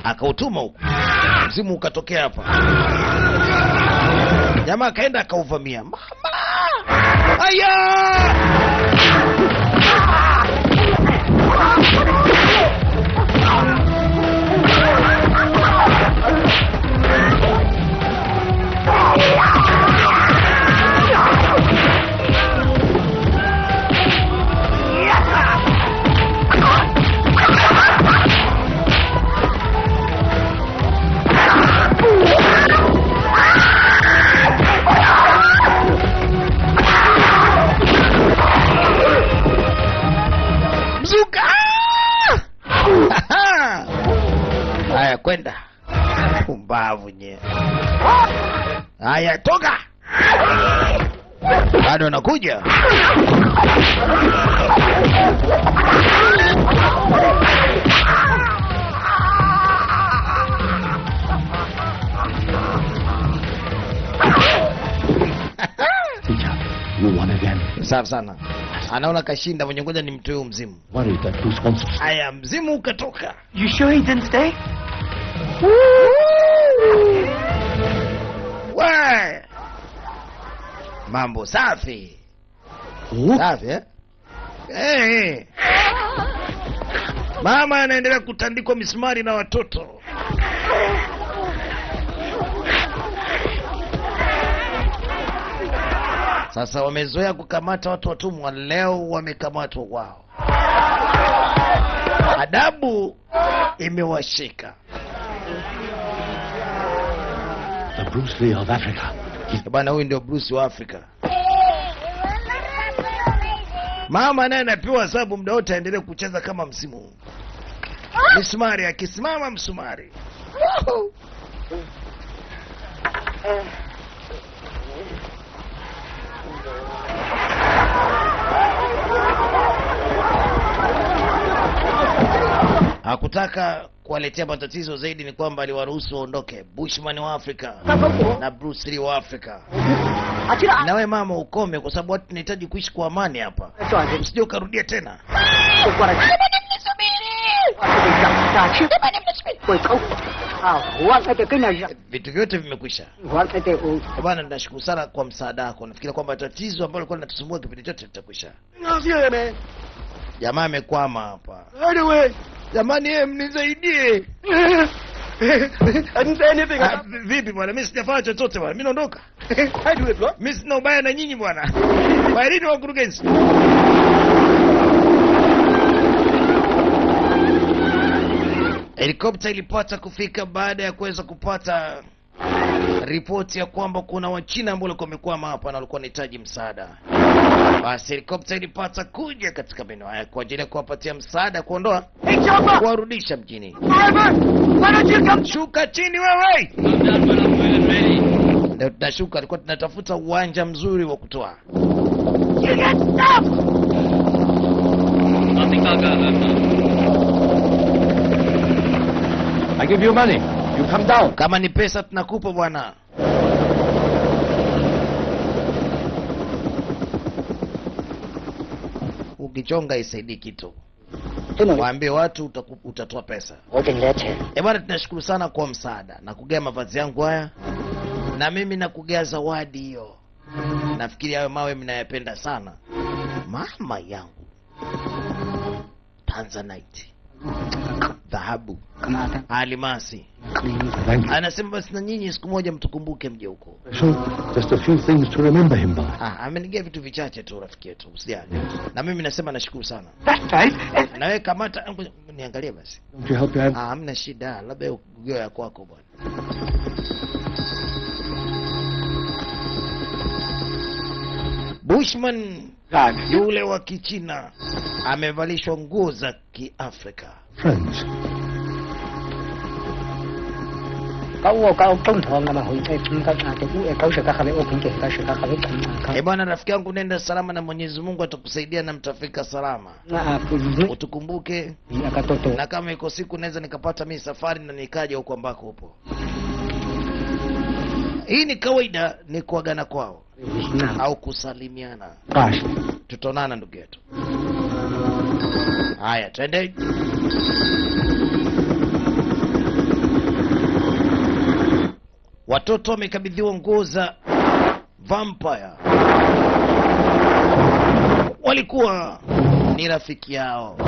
Speaker 1: Akautuma huko. Mzimu ukatokea hapa. Jamaa akaenda akauvamia. Mama! Aya! Mzuka! Haya kwenda. Pumbavu nye. Haya toka. Bado nakuja. Safi sana. Anaona kashinda mwenye, ngoja nimtoe mzimu.
Speaker 3: Worried that Bruce wants to stay.
Speaker 1: Aya, mzimu ukatoka.
Speaker 2: You sure he didn't stay?
Speaker 1: We! Mambo safi. Safi eh? Eh. Mama anaendelea kutandikwa misumari na watoto. Sasa wamezoea kukamata watu watumwa, leo wamekamatwa wao. Adabu imewashika.
Speaker 3: The Bruce Lee of Africa.
Speaker 1: Bwana, huyu ndio Bruce wa Afrika. Mama naye anapewa adhabu muda wote aendelee kucheza kama msimu. Misumari, akisimama msumari. Hakutaka kuwaletea matatizo zaidi, ni kwamba aliwaruhusu waondoke. Bushman wa Afrika na Bruce Lee wa Afrika. Na wewe mama ukome, kwa sababu watu tunahitaji kuishi kwa amani hapa. Usije ukarudia tena. Vitu vyote vimekwisha. Bwana, ninashukuru sana kwa msaada wako. Nafikiri kwamba tatizo ambalo lilikuwa linatusumbua kipindi chote litakwisha. Jamaa amekwama hapa. Jamani, yeye mnisaidie.
Speaker 2: I didn't say anything.
Speaker 1: Vipi bwana, mimi sijafanya chochote bwana. Mimi naondoka. Mimi sina ubaya na nyinyi bwana. Kwaherini wakurugenzi. Helikopta ilipata kufika baada ya kuweza kupata ripoti ya kwamba kuna Wachina ambao walikuwa wamekwama hapa na walikuwa wanahitaji msaada. Basi helikopta ilipata kuja katika maeneo haya kwa ajili ya kuwapatia msaada, kuondoa, kuwarudisha mjini. Shuka chini wewe. Ndio tunashuka, tulikuwa tunatafuta uwanja mzuri wa kutoa.
Speaker 3: I give you money. You come down.
Speaker 1: Kama ni pesa tunakupa bwana. Ukichonga isaidii kitu. Waambie watu utatoa pesa. Eh bwana, tunashukuru sana kwa msaada. Nakugea mavazi yangu haya. Na mimi nakugea zawadi hiyo. Nafikiri hayo mawe mnayapenda sana. Mama yangu. Tanzanite. Dhahabu, alimasi. Anasema basi na nyinyi siku moja mtukumbuke mje huko.
Speaker 3: So, just a few things to remember him by.
Speaker 1: Amenigia vitu vichache tu rafiki yetu, usijali. Yes. Na mimi nasema nashukuru sana.
Speaker 2: That's right.
Speaker 1: Na wewe kamata, niangalie basi.
Speaker 3: Don't you help your hand?
Speaker 1: Hamna shida, labda ugeo ya kwako bwana. Bushman yule wa Kichina amevalishwa nguo za Kiafrika.
Speaker 3: Friends.
Speaker 1: Eh bwana, rafiki yangu, nenda salama na Mwenyezi Mungu atakusaidia na mtafika salama. Utukumbuke. Na kama iko siku naweza nikapata mimi safari na nikaja huko ambako upo. Hii ni kawaida, ni kuagana kwao au kusalimiana. Tutaonana ndugu yetu. Haya, twende. Watoto wamekabidhiwa nguo za vampire. Walikuwa ni rafiki yao.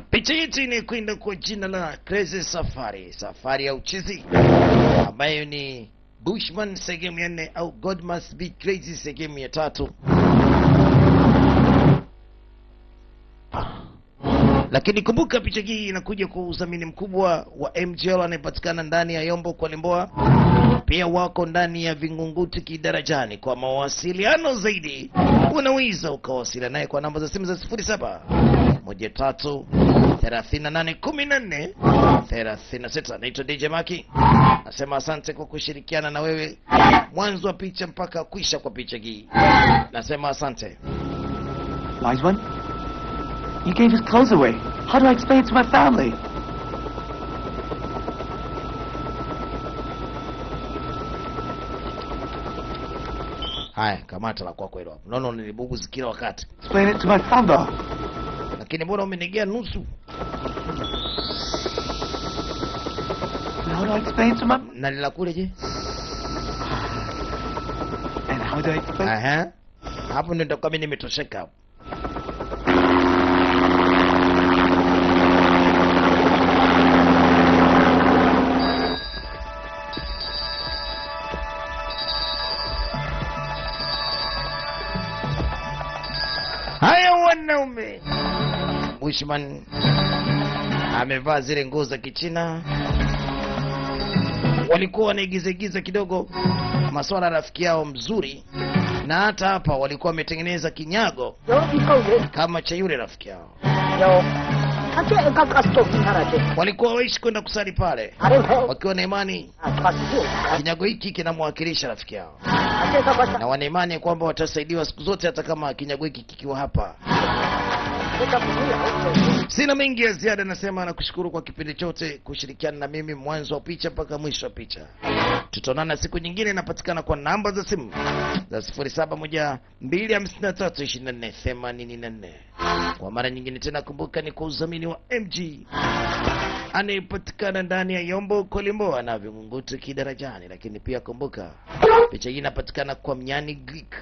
Speaker 1: Picha hii ni kwenda kwa jina la Crazy Safari, safari ya uchizi, ambayo ni Bushman sehemu ya 4 au God Must Be Crazy sehemu ya 3. Lakini kumbuka picha hii inakuja kwa udhamini mkubwa wa MGL anayepatikana ndani ya Yombo kwa Limboa. Pia wako ndani ya Vingunguti Kidarajani. Kwa mawasiliano zaidi unaweza ukawasiliana naye kwa namba za simu za 07 13 38 14 36. Naitwa DJ Maki. Nasema asante kwa kushirikiana na wewe mwanzo wa picha mpaka kuisha kwa picha hii. Nasema asante.
Speaker 2: Wise one? You gave his clothes away. How do I explain it to my family?
Speaker 1: Haya, kamata la kwako hilo hapo. Naona unanibuguzi kila wakati.
Speaker 2: Explain it to my father.
Speaker 1: Lakini mbona umenigea nusu?
Speaker 2: How do I explain to my...
Speaker 1: Na lila kule je?
Speaker 2: And how do I explain?
Speaker 1: Aha. Hapo ndio nitakuwa mimi nimetosheka hapo. Haya wanaume. Bushman amevaa zile nguo za Kichina. Walikuwa wanaigiza kidogo masuala rafiki yao mzuri, na hata hapa walikuwa wametengeneza kinyago kama cha yule rafiki yao. Walikuwa waishi kwenda kusali pale wakiwa na imani kinyago hiki kinamwakilisha rafiki yao, na wana imani kwamba watasaidiwa siku zote hata kama kinyago hiki kikiwa hapa. Sina mengi ya ziada, nasema nakushukuru kwa kipindi chote kushirikiana na mimi mwanzo wa picha mpaka mwisho wa picha. Tutaonana siku nyingine. Napatikana kwa namba za simu za 0712532484. Kwa mara nyingine tena, kumbuka ni kwa udhamini wa MG anayepatikana ndani ya Yombo Kolimboa na Vingunguti Kidarajani. Lakini pia kumbuka picha hii inapatikana kwa Mnyani Greek.